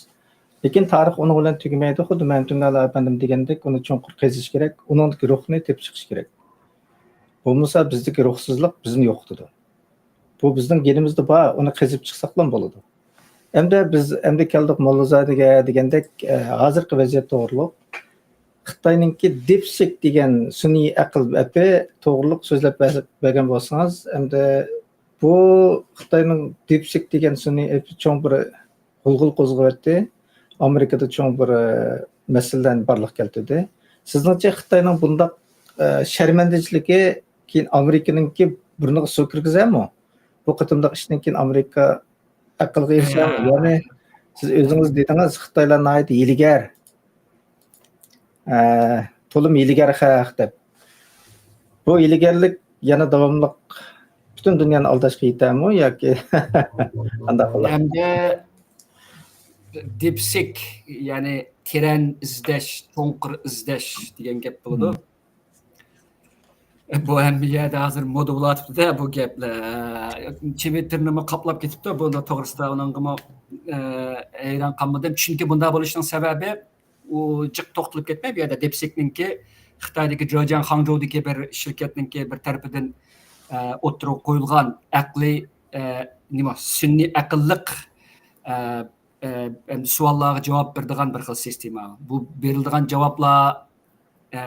لېكىن تارىخ ئۇنىڭ بىلەن تۈگىمەيدۇ. خۇددى مەمتىمىن ئەلا ئەپەندىم دېگەندەك، ئۇنى چوڭقۇر قېزىش كېرەك، ئۇنىڭدىكى روھنى تېپىپ چىقىش كېرەك. بولمىسا بىزدىكى روھسىزلىق بىزنى يوقىتىدۇ. بۇ بىزنىڭ گېنىمىزدە بار، ئۇنى قېزىپ چىقساقلا بولىدۇ. ئەمدى بىز، ئەمدى كەلدۇق موللازادىگە دېگەندەك، ئە، ھازىرقى ۋەزىيەت توغرۇلۇق. خىتاينىڭكى دىپسىك دېگەن سۈنئىي ئەقىل ئەپى توغرۇلۇق سۆزلەپ بەر-، بەرگەن بولسىڭىز، ئەمدى بۇ خىتاينىڭ دىپسىك دېگەن سۈنئىي ئەپى چوڭ بىر غۇلغۇلا قوزغىۋەتتى. ئامېرىكىدا چوڭ بىر، ئە، مەسىلىلەرنى بارلىققا كەلتۈردى. سىزنىڭچە خىتاينىڭ بۇنداق، ئە، شەرمەندىچىلىكى كېيىن ئامېرىكىنىڭكى بۇرنىغا سۇ كىرگۈزەرمۇ؟ بۇ قېتىملىق ئىشتىن كېيىن ئامېرىكا ئەقىلگە ئېرىشەرمۇ؟ يەنى سىز ئۆزىڭىز دېدىڭىز، خىتايلار ناھايىتى ھىيلىگەر، ئە، تولىمۇ ھىيلىگەر خەق دەپ. بۇ ھىيلىگەرلىك يەنە داۋاملىق پۈتۈن دۇنيانى ئالداشقا يېتەرمۇ ياكى قانداق بولار؟ ئەمدى دىپسىك، يەنى تېرەن ئىزدەش، چوڭقۇر ئىزدەش دېگەن گەپ بولىدۇ. بۇ ھەممە يەردە ھازىر مودا بولۇۋاتىپتۇ-دە بۇ گەپلەر. تىۋىتتېرنىمۇ قاپلاپ كېتىپتۇ. بۇ توغرىسىدا ئۇنىڭغىمۇ، ئە، ھەيران قالمىدىم. چۈنكى بۇنداق بولۇشىنىڭ سەۋەبى، ئۇ جىق توختىلىپ كەتمەي، بۇ يەردە دىپسىكنىڭكى خىتايدىكى جېجياڭ خاڭجۇدىكى بىر شىركەتنىڭكى بىر تەرىپىدىن، ئە، ئوتتۇرىغا قويۇلغان ئەقلىي، ئە، نېمە، سۈنئىي ئەقىللىق، ئە، ئە، ئەمدى سوئاللارغا جاۋاب بېرىدىغان بىر خىل سىستېما. بۇ بېرىلىدىغان جاۋابلار، ئە،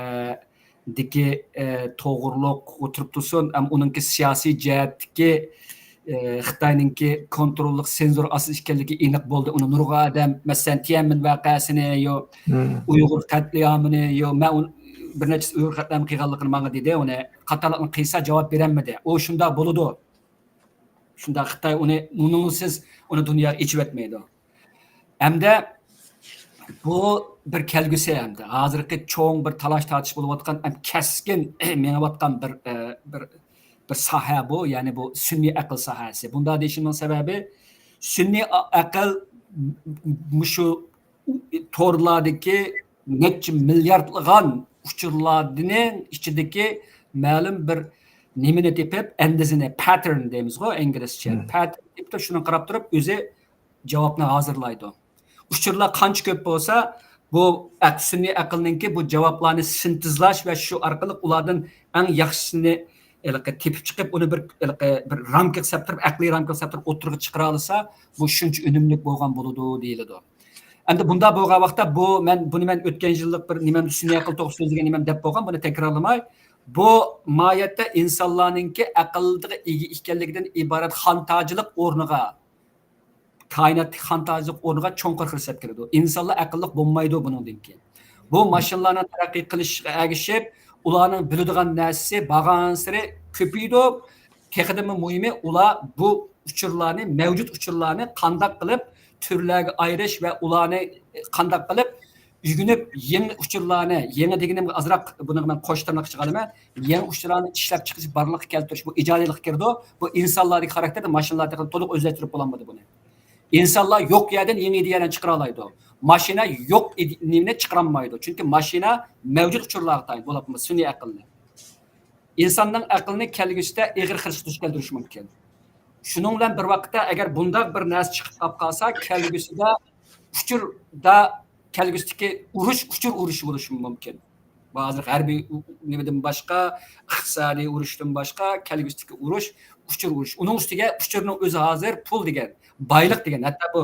دىكى، ئە، توغرىلىق ئولتۇرۇپ تۇرسۇن، ئەم، ئۇنىڭكى سىياسىي جەھەتتىكى، ئە، خىتاينىڭكى كونتروللۇق سېنزور ئاستىدا ئىكەنلىكى ئېنىق بولدى. ئۇنى نۇرغۇن ئادەم، مەسىلەن، تيەنمىن ۋەقەسىنى، يو، ئۇيغۇر قەتلىئامىنى، يو، مەن ئۇ-، بىر نەچچە ئۇيغۇر قەتلىئامى قىلغانلىقىنى ماڭا دېدى، ئۇنى قاتارلىقنى قىلسا جاۋاب بېرەلمىدى. ئۇ شۇنداق بولىدۇ. شۇنداق خىتاي ئۇنى، ئۇنىڭسىز ئۇنى دۇنياغا ئېچىۋەتمەيدۇ. ھەمدە بۇ بىر كەلگۈسى، ھەمدە ھازىرقى چوڭ بىر تالاش تارتىش بولۇۋاتقان ھەم كەسكىن مېڭىۋاتقان بىر، ئە، بىر، بىر ساھە بۇ، يەنى بۇ سۈنئىي ئەقىل ساھەسى. بۇنداق دېيىشىمنىڭ سەۋەبى، سۈنئىي ئە-، ئەقىل مۇشۇ تورلاردىكى نەچچە مىلياردلىغان ئۇچۇرلارنىڭ ئىچىدىكى مەلۇم بىر نېمىنى تېپىپ، ئەندىزىنى، پەتتېرن دەيمىزغۇ ئىنگلىزچە، پەتتېرن تېپىپ شۇنى قاراپ تۇرۇپ ئۆزى جاۋابنى ھازىرلايدۇ. ئۇچۇرلار قانچە كۆپ بولسا، بۇ ئەق-، سۈنئىي ئەقىلنىڭكى بۇ جاۋابلارنى سىنتېزلاش ۋە شۇ ئارقىلىق ئۇلاردىن ئەڭ ياخشىسىنى ھېلىقى تېپىپ چىقىپ، ئۇنى بىر، ھېلىقى بىر رامكىغا سەپتۈرۈپ، ئەقلىي رامكىغا سەپتۈرۈپ ئوتتۇرىغا چىقىرالىسا، بۇ شۇنچە ئۈنۈملۈك بولغان بولىدۇ دېيىلىدۇ. ئەمدى بۇنداق بولغان ۋاقىتتا بۇ، مەن، بۇنى مەن ئۆتكەن يىللىق بىر نېمەمدە سۈنئىي ئەقىل توغرىسىدا سۆزلىگەن نېمەم دەپ بولغان، بۇنى تەكرارلىماي. بۇ ماھىيەتتە ئىنسانلارنىڭكى ئەقىلگە ئىگە ئىكەنلىكىدىن ئىبارەت خانتاجلىق ئورنىغا، كائىناتتىكى خانتاجلىق ئورنىغا چوڭقۇر خىرىس ئەپ كېلىدۇ. ئىنسانلار ئەقىللىق بولمايدۇ بۇنىڭدىن كېيىن. بۇ ماشىنىلارنىڭ تەرەققىي قىلىشىغا ئەگىشىپ، ئۇلارنىڭ بىلىدىغان نەرسىسى بارغانسېرى كۆپىيىدۇ. تېخىدىنمۇ مۇھىمى، ئۇلار بۇ ئۇچۇرلارنى، مەۋجۇت ئۇچۇرلارنى قانداق قىلىپ تۈرلەرگە ئايرىش ۋە ئۇلارنى قانداق قىلىپ ئۆگىنىپ، يېڭى ئۇچۇرلارنى، يېڭى دېگىنىمگە ئازراق بۇنى مەن قوش تىرناق ئىچىگە ئالىمەن، يېڭى ئۇچۇرلارنى ئىشلەپ چىقىش، بارلىققا كەلتۈرۈش، بۇ ئىجادىيلىققا كىرىدۇ. بۇ ئىنسانلاردىكى خاراكتېردا، ماشىنىلار تېخى تولۇق ئۆزلەشتۈرۈپ بولالمىدى بۇنى. ئىنسانلار يوق يەردىن يېڭى ئىدىيەلەرنى چىقىرالايدۇ. ماشىنا يوق ئىدى-، نېمىنى چىقىرالمايدۇ. چۈنكى ماشىنا مەۋجۇت ئۇچۇرلارغا تايىنلىق بولۇپمۇ، سۈنئىي ئەقىلنى. ئىنساننىڭ ئەقلىنى كەلگۈسىدە ئېغىر خىرىسقا دۇچ كەلتۈرۈشى مۇمكىن. شۇنىڭ بىلەن بىر ۋاقىتتا، ئەگەر بۇنداق بىر نەرسە چىقىپ قاپ قالسا، كەلگۈسىدە ئۇچۇردا، كەلگۈسىدىكى ئۇرۇش ئۇچۇر ئۇرۇشى بولۇشى مۇمكىن. بۇ ھازىر ھەربىي ئۇ-، نېمىدىن باشقا، ئىقتىسادىي ئۇرۇشتىن باشقا، كەلگۈسىدىكى ئۇرۇش ئۇچۇر ئۇرۇش. ئۇنىڭ ئۈستىگە ئۇچۇرنىڭ ئۆزى ھازىر پۇل دېگەن، بايلىق دېگەن. ھەتتا بۇ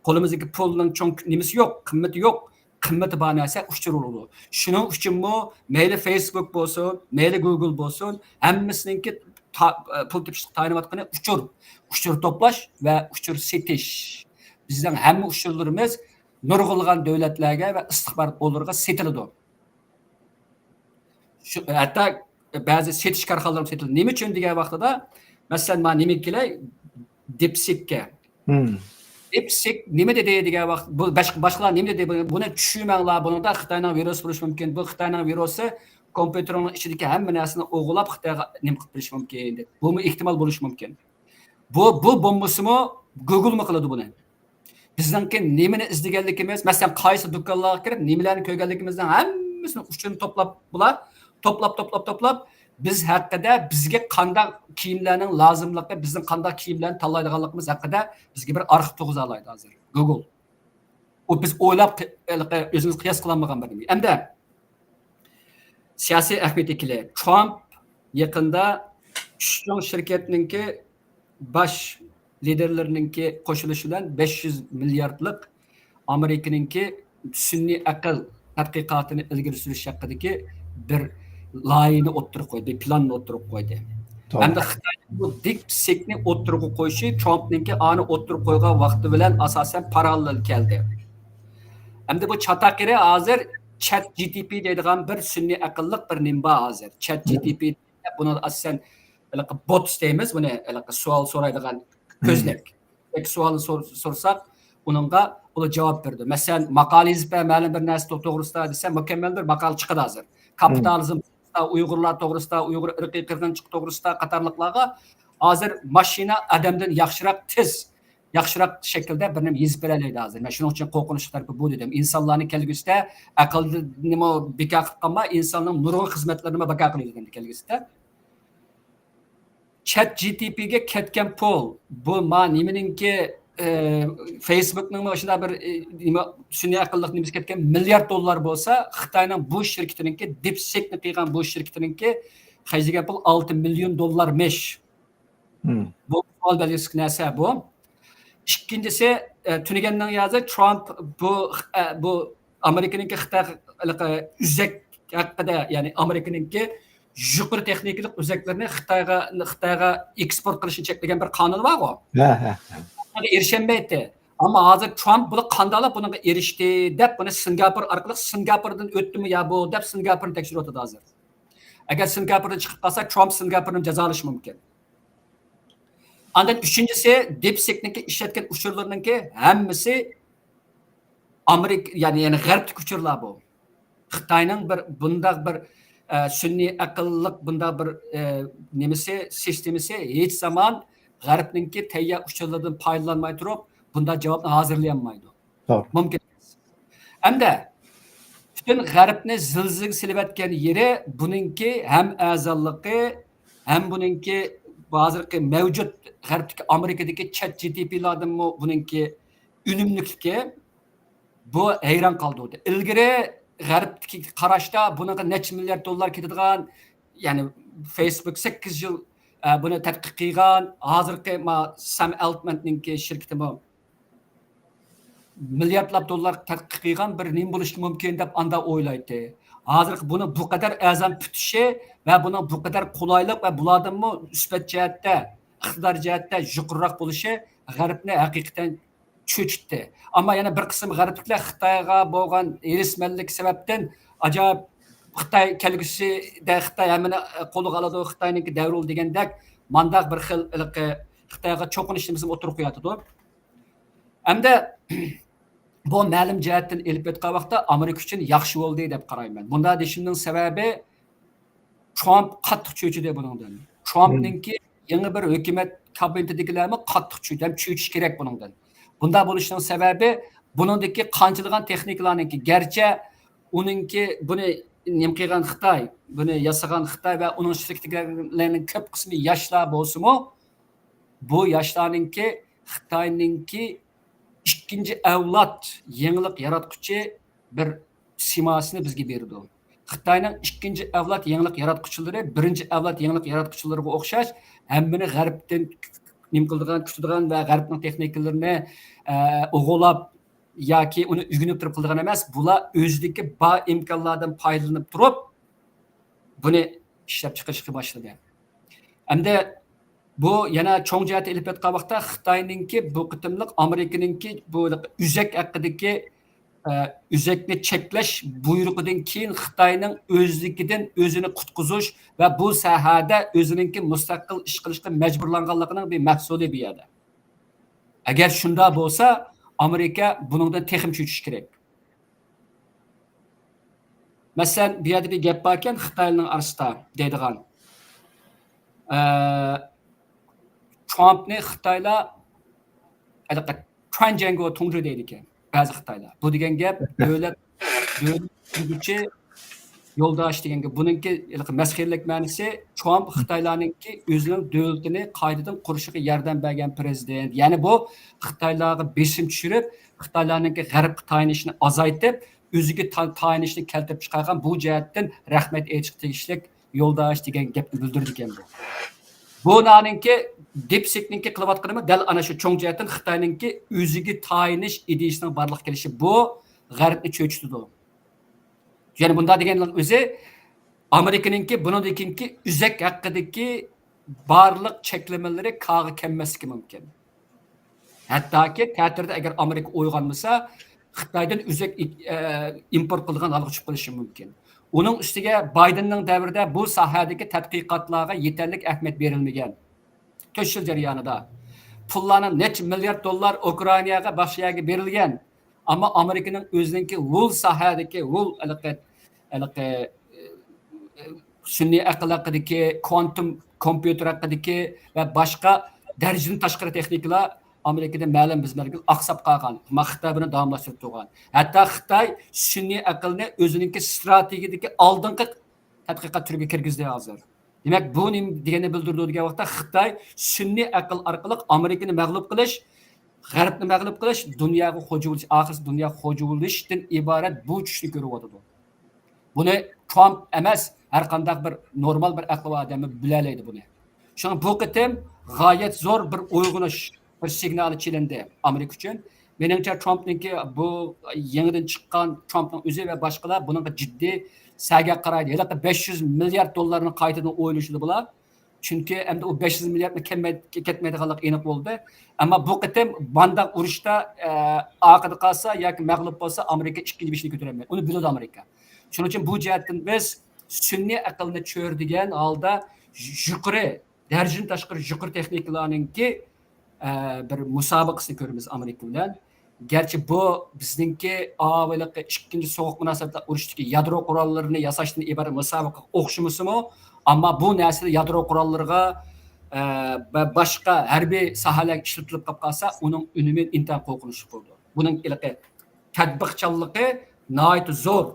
قولىمىزدىكى پۇلنىڭ چوڭ نېمىسى يوق، قىممىتى يوق. قىممىتى بار نەرسە ئۇچۇر بولىدۇ. شۇنىڭ ئۈچۈنمۇ مەيلى فېيسبۇك بولسۇن، مەيلى گۇگل بولسۇن، ھەممىسىنىڭكى تا-، پۇل تېپىشلىق تايىنىۋاتقىنى ئۇچۇر. ئۇچۇر توپلاش ۋە ئۇچۇر سېتىش. بىزنىڭ ھەممە ئۇچۇرلىرىمىز نۇرغۇنلىغان دۆلەتلەرگە ۋە ئىستىخبارات ئورۇنلىرىغا سېتىلىدۇ. شۇ، ھەتتا بەزى سېتىش كارخانىلىرىمۇ سېتىلىدۇ. نېمە ئۈچۈن دېگەن ۋاقتىدا، مەسىلەن، مانا نېمىگە كېلەي؟ دىپسىككە. دىپسىك نېمە دېدى دېگەن ۋاقىت، بۇ باشقا، باشقىلار نېمە دېدى؟ بۇنى چۈشىمەڭلار، بۇنىڭدا خىتاينىڭ ۋىرۇسى بولۇشى مۇمكىن. بۇ خىتاينىڭ ۋىرۇسى كومپيۇتېرنىڭ ئىچىدىكى ھەممە نەرسىنى ئوغرىلاپ خىتايغا نېمە قىلىپ بېرىشى مۇمكىن دەپ. بۇمۇ ئېھتىمال بولۇشى مۇمكىن. بۇ، بۇ بومبىسىمۇ گۇگلمۇ قىلىدۇ بۇنى. بىزنىڭكى نېمىنى ئىزدىگەنلىكىمىز، مەسىلەن، قايسى دۇكانلارغا كىرىپ نېمىلەرنى كۆرگەنلىكىمىزنىڭ ھەممىسىنىڭ ئۇچۇرىنى توپلاپ، بۇلار توپلاپ، توپلاپ، توپلاپ، بىز ھەققىدە، بىزگە قانداق كىيىملەرنىڭ لازىملىقى، بىزنىڭ قانداق كىيىملەرنى تاللايدىغانلىقىمىز ھەققىدە بىزگە بىر ئارخىپ تۇرغۇزالايدۇ ھازىر گۇگل. ئۇ بىز ئويلاپ، ئۆزىمىز قىياس قىلالمىغان بىر نېمە. ئەمدى سىياسىي ئەھمىيەتكە كېلەي. ترامپ يېقىندا ئۈچ چوڭ شىركەتنىڭكى باش لىدېرلىرىنىڭكى قوشۇلۇشى بىلەن بەش يۈز مىلياردلىق ئامېرىكىنىڭكى سۈنئىي ئەقىل تەتقىقاتىنى ئىلگىرى سۈرۈش ھەققىدىكى بىر لايىھىنى ئوتتۇرىغا قويدى، بىر پىلاننى ئوتتۇرىغا قويدى. ھەمدە خىتاي بۇ دىپ سىكنى ئوتتۇرىغا قويۇشى ترامپنىڭكى ئانى ئوتتۇرىغا قويغان ۋاقتى بىلەن ئاساسەن پاراللېل كەلدى. ئەمدى بۇ چاتاق يېرى ھازىر چات جي تى پى دەيدىغان بىر سۈنئىي ئەقىللىق بىر نېمە بار ھازىر. چات جي تى پى، بۇنى ئاساسەن ھېلىقى بوتس دەيمىز، بۇنى ھېلىقى سوئال سورايدىغان كۆزنەك. سوئالنى سور-، سورىساق، ئۇنىڭغا ئۇلار جاۋاب بېرىدۇ. مەسىلەن، ماقالە يېزىپ بەر، مەلۇم بىر نەرسە تو-، توغرىسىدا دېسە، مۇكەممەل بىر ماقالە چىقىدۇ ھازىر. كاپىتالىزم توغرىسىدا، ئۇيغۇرلار توغرىسىدا، ئۇيغۇر ئىرقىي قىرغىنچىلىقى توغرىسىدا قاتارلىقلارغا ھازىر ماشىنا ئادەمدىن ياخشىراق، تېز، ياخشىراق شەكىلدە بىر نېمە يېزىپ بېرەلەيدۇ ھازىر. مەن شۇنىڭ ئۈچۈن قورقۇنچلۇق تەرىپى بۇ دېدىم. ئىنسانلارنى كەلگۈسىدە ئەقىلنىمۇ بىكار قىلىپ قالماي، ئىنساننىڭ نۇرغۇن خىزمەتلىرىنىمۇ بىكار قىلىدۇ ئەمدى كەلگۈسىدە. چات جي تى پىگە كەتكەن پۇل، بۇ ما نېمىنىڭكى، ئى، فېيسبۇكنىڭمۇ شۇنداق بىر، ئى، نېمە، سۈنئىي ئەقىللىق نېمىسى كەتكەن مىليارد دوللار بولسا، خىتاينىڭ بۇ شىركىتىنىڭكى، دىپسىكنى قىلغان بۇ شىركىتىنىڭكى خەجلىگەن پۇل ئالتە مىليون دوللارمىش. بۇ سوئال بەلگىسى نەرسە بۇ. ئىككىنچىسى، ئە، تۈنۈگۈننىڭ يازى ترامپ بۇ، ئە، بۇ ئامېرىكىنىڭكى خىتاي ھېلىقى ئۆزەك ھەققىدە، يەنى ئامېرىكىنىڭكى يۇقىرى تېخنىكىلىق ئۆزەكلىرىنى خىتايغا، خىتايغا ئېكسپورت قىلىشنى چەكلىگەن بىر قانۇن بارغۇ. ھە، ھە، ھە. بۇنىڭغا ئېرىشەلمەيتتى. ئەمما ھازىر ترامپ بۇنى قانداقلا بۇنىڭغا ئېرىشتى دەپ، بۇنى سىنگاپور ئارقىلىق، سىنگاپوردىن ئۆتتىمۇ يا بۇ دەپ سىنگاپورنى تەكشۈرۈۋاتىدۇ ھازىر. ئەگەر سىنگاپوردىن چىقىپ قالسا، ترامپ سىنگاپورنى جازالىشى مۇمكىن. ئاندىن ئۈچىنچىسى، دىپسىكنىڭكى ئىشلەتكەن ئۇچۇرلىرىنىڭكى ھەممىسى ئامېرىكا، يەنى، يەنى غەربتىكى ئۇچۇرلار بۇ. خىتاينىڭ بىر بۇنداق بىر، ئە، سۈنئىي ئەقىللىق بۇنداق بىر، ئە، نېمىسى، سىستېمىسى ھېچ زامان غەربنىڭكى تەييار ئۇچۇرلىرىدىن پايدىلانماي تۇرۇپ، بۇنداق جاۋابنى ھازىرلىيالمايدۇ. توغرا. مۇمكىن ئەمەس. ھەمدە پۈتۈن غەربنى زىلزىلىگە سېلىۋەتكەن يېرى بۇنىڭكى ھەم ئەرزانلىقى، ھەم بۇنىڭكى ھازىرقى مەۋجۇت غەربتىكى، ئامېرىكىدىكى چات جى تى پىلاردىنمۇ بۇنىڭكى ئۈنۈملۈكلۈكى، بۇ ھەيران قالدۇردى. ئىلگىرى غەربتىكى قاراشتا بۇنىڭغا نەچچە مىليارد دوللار كېتىدىغان، يەنى فېيسبۇك سەككىز يىل، ئە، بۇنى تەتقىق قىلغان، ھازىرقى ما سام ئالتماننىڭكى شىركىتىمۇ مىلياردلاپ دوللار تەتقىق قىلغان بىر نېمە بولۇشى مۇمكىن دەپ ئاندا ئويلايتتى. ھازىرقى بۇنىڭ بۇ قەدەر ئەرزان پۈتۈشى ۋە بۇنىڭ بۇ قەدەر قولايلىق ۋە بۇلاردىنمۇ سۈپەت جەھەتتە، ئىقتىدار جەھەتتە يۇقىرىراق بولۇشى غەربنى ھەقىقەتەن چۆچۈتتى. ئەمما يەنە بىر قىسىم غەربلىكلەر خىتايغا بولغان ھېرىسمەنلىك سەۋەبتىن، ئاجايىپ خىتاي كەلگۈسىدە خىتاي ھەممىنى قولىغا ئالىدۇ، خىتاينىڭكى دەۋرى دېگەندەك مانداق بىر خىل ھېلىقى خىتايغا چوقۇنۇش نېمىسىنى ئوتتۇرىغا قويۇۋاتىدۇ. ئەمدى بۇ مەلۇم جەھەتتىن ئېلىپ ئېيتقان ۋاقىتتا ئامېرىكا ئۈچۈن ياخشى بولدى دەپ قارايمەن. بۇنداق دېيىشىمنىڭ سەۋەبى، ترامپ قاتتىق چۆچۈدى بۇنىڭدىن. ترامپنىڭكى يېڭى بىر ھۆكۈمەت كابىنېتىدىكىلەرمۇ قاتتىق چۆچۈدى ھەم چۆچۈشى كېرەك بۇنىڭدىن. بۇنداق بولۇشىنىڭ سەۋەبى، بۇنىڭدىكى قانچىلىغان تېخنىكىلارنىڭكى، گەرچە ئۇنىڭكى بۇنى نېمە قىلغان خىتاي، بۇنى ياسىغان خىتاي ۋە ئۇنىڭ شىركىتىدىكىلەرنىڭ كۆپ قىسمى ياشلار بولسىمۇ، بۇ ياشلارنىڭكى خىتاينىڭكى ئىككىنچى ئەۋلاد يېڭىلىق ياراتقۇچى بىر سىماسىنى بىزگە بېرىدۇ. خىتاينىڭ ئىككىنچى ئەۋلاد يېڭىلىق ياراتقۇچىلىرى بىرىنچى ئەۋلاد يېڭىلىق ياراتقۇچىلىرىغا ئوخشاش ھەممىنى غەربتىن نېمە قىلىدىغان، كۈتىدىغان ۋە غەربنىڭ تېخنىكىلىرىنى، ئە، ئوغۇرلاپ ياكى ئۇنى ئۆگىنىپ تۇرۇپ قىلىدىغان ئەمەس. بۇلار ئۆزىدىكى بار ئىمكانلاردىن پايدىلىنىپ تۇرۇپ، بۇنى ئىشلەپچىقىرىشقا باشلىدى. ئەمدى بۇ يەنە چوڭ جەھەتتە ئېلىپ ئېيتقان ۋاقىتتا، خىتاينىڭكى بۇ قېتىملىق ئامېرىكىنىڭكى بۇ ئۆزەك ھەققىدىكى، ئە، ئۆزەكنى چەكلەش بۇيرۇقىدىن كېيىن خىتاينىڭ ئۆزلۈكىدىن ئۆزىنى قۇتقۇزۇش ۋە بۇ ساھەدە ئۆزىنىڭكى مۇستەقىل ئىش قىلىشقا مەجبۇرلانغانلىقىنىڭ بىر مەھسۇلى بۇ يەردە. ئەگەر شۇنداق بولسا، ئامېرىكا بۇنىڭدىن تېخىمۇ چۆچۈشى كېرەك. مەسىلەن، بۇ يەردە بىر گەپ باركەن، خىتايلارنىڭ ئارىسىدا دەيدىغان. ئە، ترامپنى خىتايلار ھېلىقى تۇەنجيەنگو تۇڭجۇ دەيدىكەن، بەزى خىتايلار. بۇ دېگەن گەپ دۆلەت، دۆلەت قۇرغۇچى يولداش دېگەن گەپ. بۇنىڭكى ھېلىقى مەسخىرىلىك مەنىسى، ترامپ خىتايلارنىڭكى ئۆزىنىڭ دۆلىتىنى قايتىدىن قۇرۇشىغا ياردەم بەرگەن پىرېزىدېنت. يەنى بۇ خىتايلارغا بېسىم چۈشۈرۈپ، خىتايلارنىڭكى غەربكە تايىنىشنى ئازايتىپ، ئۆزىگە تا-، تايىنىشنى كەلتۈرۈپ چىقارغان، بۇ جەھەتتىن رەھمەت ئېيتىشقا تېگىشلىك يولداش دېگەن گەپنى بىلدۈرىدىكەن بۇ. بۇ نانىڭكى، دىپسىكنىڭكى قىلىۋاتقىنىمۇ دەل ئانا شۇ چوڭ جەھەتتىن خىتاينىڭكى ئۆزىگە تايىنىش ئىدىيىسىنىڭ بارلىققا كېلىشى بۇ غەربنى چۆچۈتىدۇ. يەنى بۇنداق دېگەننىڭ ئۆزى ئامېرىكىنىڭكى بۇنىڭدىن كېيىنكى ئۆزەك ھەققىدىكى بارلىق چەكلىمىلىرى كارغا كەلمەسلىكى مۇمكىن. ھەتتاكى تەتۈردە ئەگەر ئامېرىكا ئويغانمىسا، خىتايدىن ئۆزەك ئى-، ئە، ئىمپورت قىلىدىغان ھالغا چۈشۈپ قېلىشى مۇمكىن. ئۇنىڭ ئۈستىگە بايدېننىڭ دەۋرىدە بۇ ساھەدىكى تەتقىقاتلارغا يېتەرلىك ئەھمىيەت بېرىلمىگەن. تۆت يىل جەريانىدا پۇللارنىڭ نەچچە مىليارد دوللار ئۇكرائىناغا، باشقا يەرگە بېرىلگەن. ئەمما ئامېرىكىنىڭ ئۆزىنىڭكى ھۇل ساھەدىكى، ھۇل ھېلىقى، ھېلىقى، ئە، سۈنئىي ئەقىل ھەققىدىكى، كۋانتۇم كومپيۇتېر ھەققىدىكى ۋە باشقا دەرىجىدىن تاشقىرى تېخنىكىلار ئامېرىكىدا مەلۇم بىر مەزگىل ئاقساپ قالغان. ئەمما خىتاي بۇنى داۋاملاشتۇرۇپ تۇرغان. ھەتتا خىتاي سۈنئىي ئەقىلنى ئۆزىنىڭكى ئىستراتېگىيىدىكى ئالدىنقى تەتقىقات تۈرىگە كىرگۈزدى ھازىر. دېمەك، بۇ نېمە دېگەننى بىلدۈرىدۇ دېگەن ۋاقىتتا، خىتاي سۈنئىي ئەقىل ئارقىلىق ئامېرىكىنى مەغلۇپ قىلىش، غەربنى مەغلۇپ قىلىش، دۇنياغا خوجا بولۇش، ئاخىرسى دۇنياغا خوجا بولۇشتىن ئىبارەت بۇ چۈشنى كۆرۈۋاتىدۇ. بۇنى ترامپ ئەمەس، ھەر قانداق بىر نورمال بىر ئەقلى بار ئادەممۇ بىلەلەيدۇ بۇنى. شۇڭا بۇ قېتىم غايەت زور بىر ئويغىنىش، بىر سىگنالى چېلىندى ئامېرىكا ئۈچۈن. مېنىڭچە، ترامپنىڭكى بۇ يېڭىدىن چىققان، ترامپنىڭ ئۆزى ۋە باشقىلار بۇنىڭغا جىددىي سەگەك قارايدۇ. ھېلىقى بەش يۈز مىليارد دوللارنى قايتىدىن ئويلىشىدۇ بۇلار. چۈنكى ئەمدى ئۇ بەش يۈز مىلياردنى كەتمەي-، كەتمەيدىغانلىقى ئېنىق بولدى. ئەمما بۇ قېتىم مانداق ئۇرۇشتا، ئە، ئارقىدا قالسا ياكى مەغلۇپ بولسا، ئامېرىكا ئىككىنچى بېشىنى كۆتۈرەلمەيدۇ. ئۇنى بىلىدۇ ئامېرىكا. شۇنىڭ ئۈچۈن بۇ جەھەتتىن بىز سۈنئىي ئەقىلنى چۆرىدىگەن ھالدا يۇقىرى، دەرىجىدىن تاشقىرى يۇقىرى تېخنىكىلارنىڭكى، ئە، بىر مۇسابىقىسىنى كۆرىمىز ئامېرىكا بىلەن. گەرچە بۇ بىزنىڭكى ئاۋۇ ھېلىقى ئىككىنچى سوغۇق مۇناسىۋەتلەر ئۇرۇشتىكى يادرو قوراللىرىنى ياساشتىن ئىبارەت مۇسابىقىگە ئوخشىمىسىمۇ، ئەمما بۇ نەرسىلەر يادرو قوراللىرىغا، ئە، ۋە باشقا ھەربىي ساھەلەرگە ئىشلىتىلىپ قالىپ قالسا، ئۇنىڭ ئۈنۈمى ئىنتايىن قورقۇنچلۇق بولىدۇ. بۇنىڭ ھېلىقى تەتبىقچانلىقى ناھايىتى زور.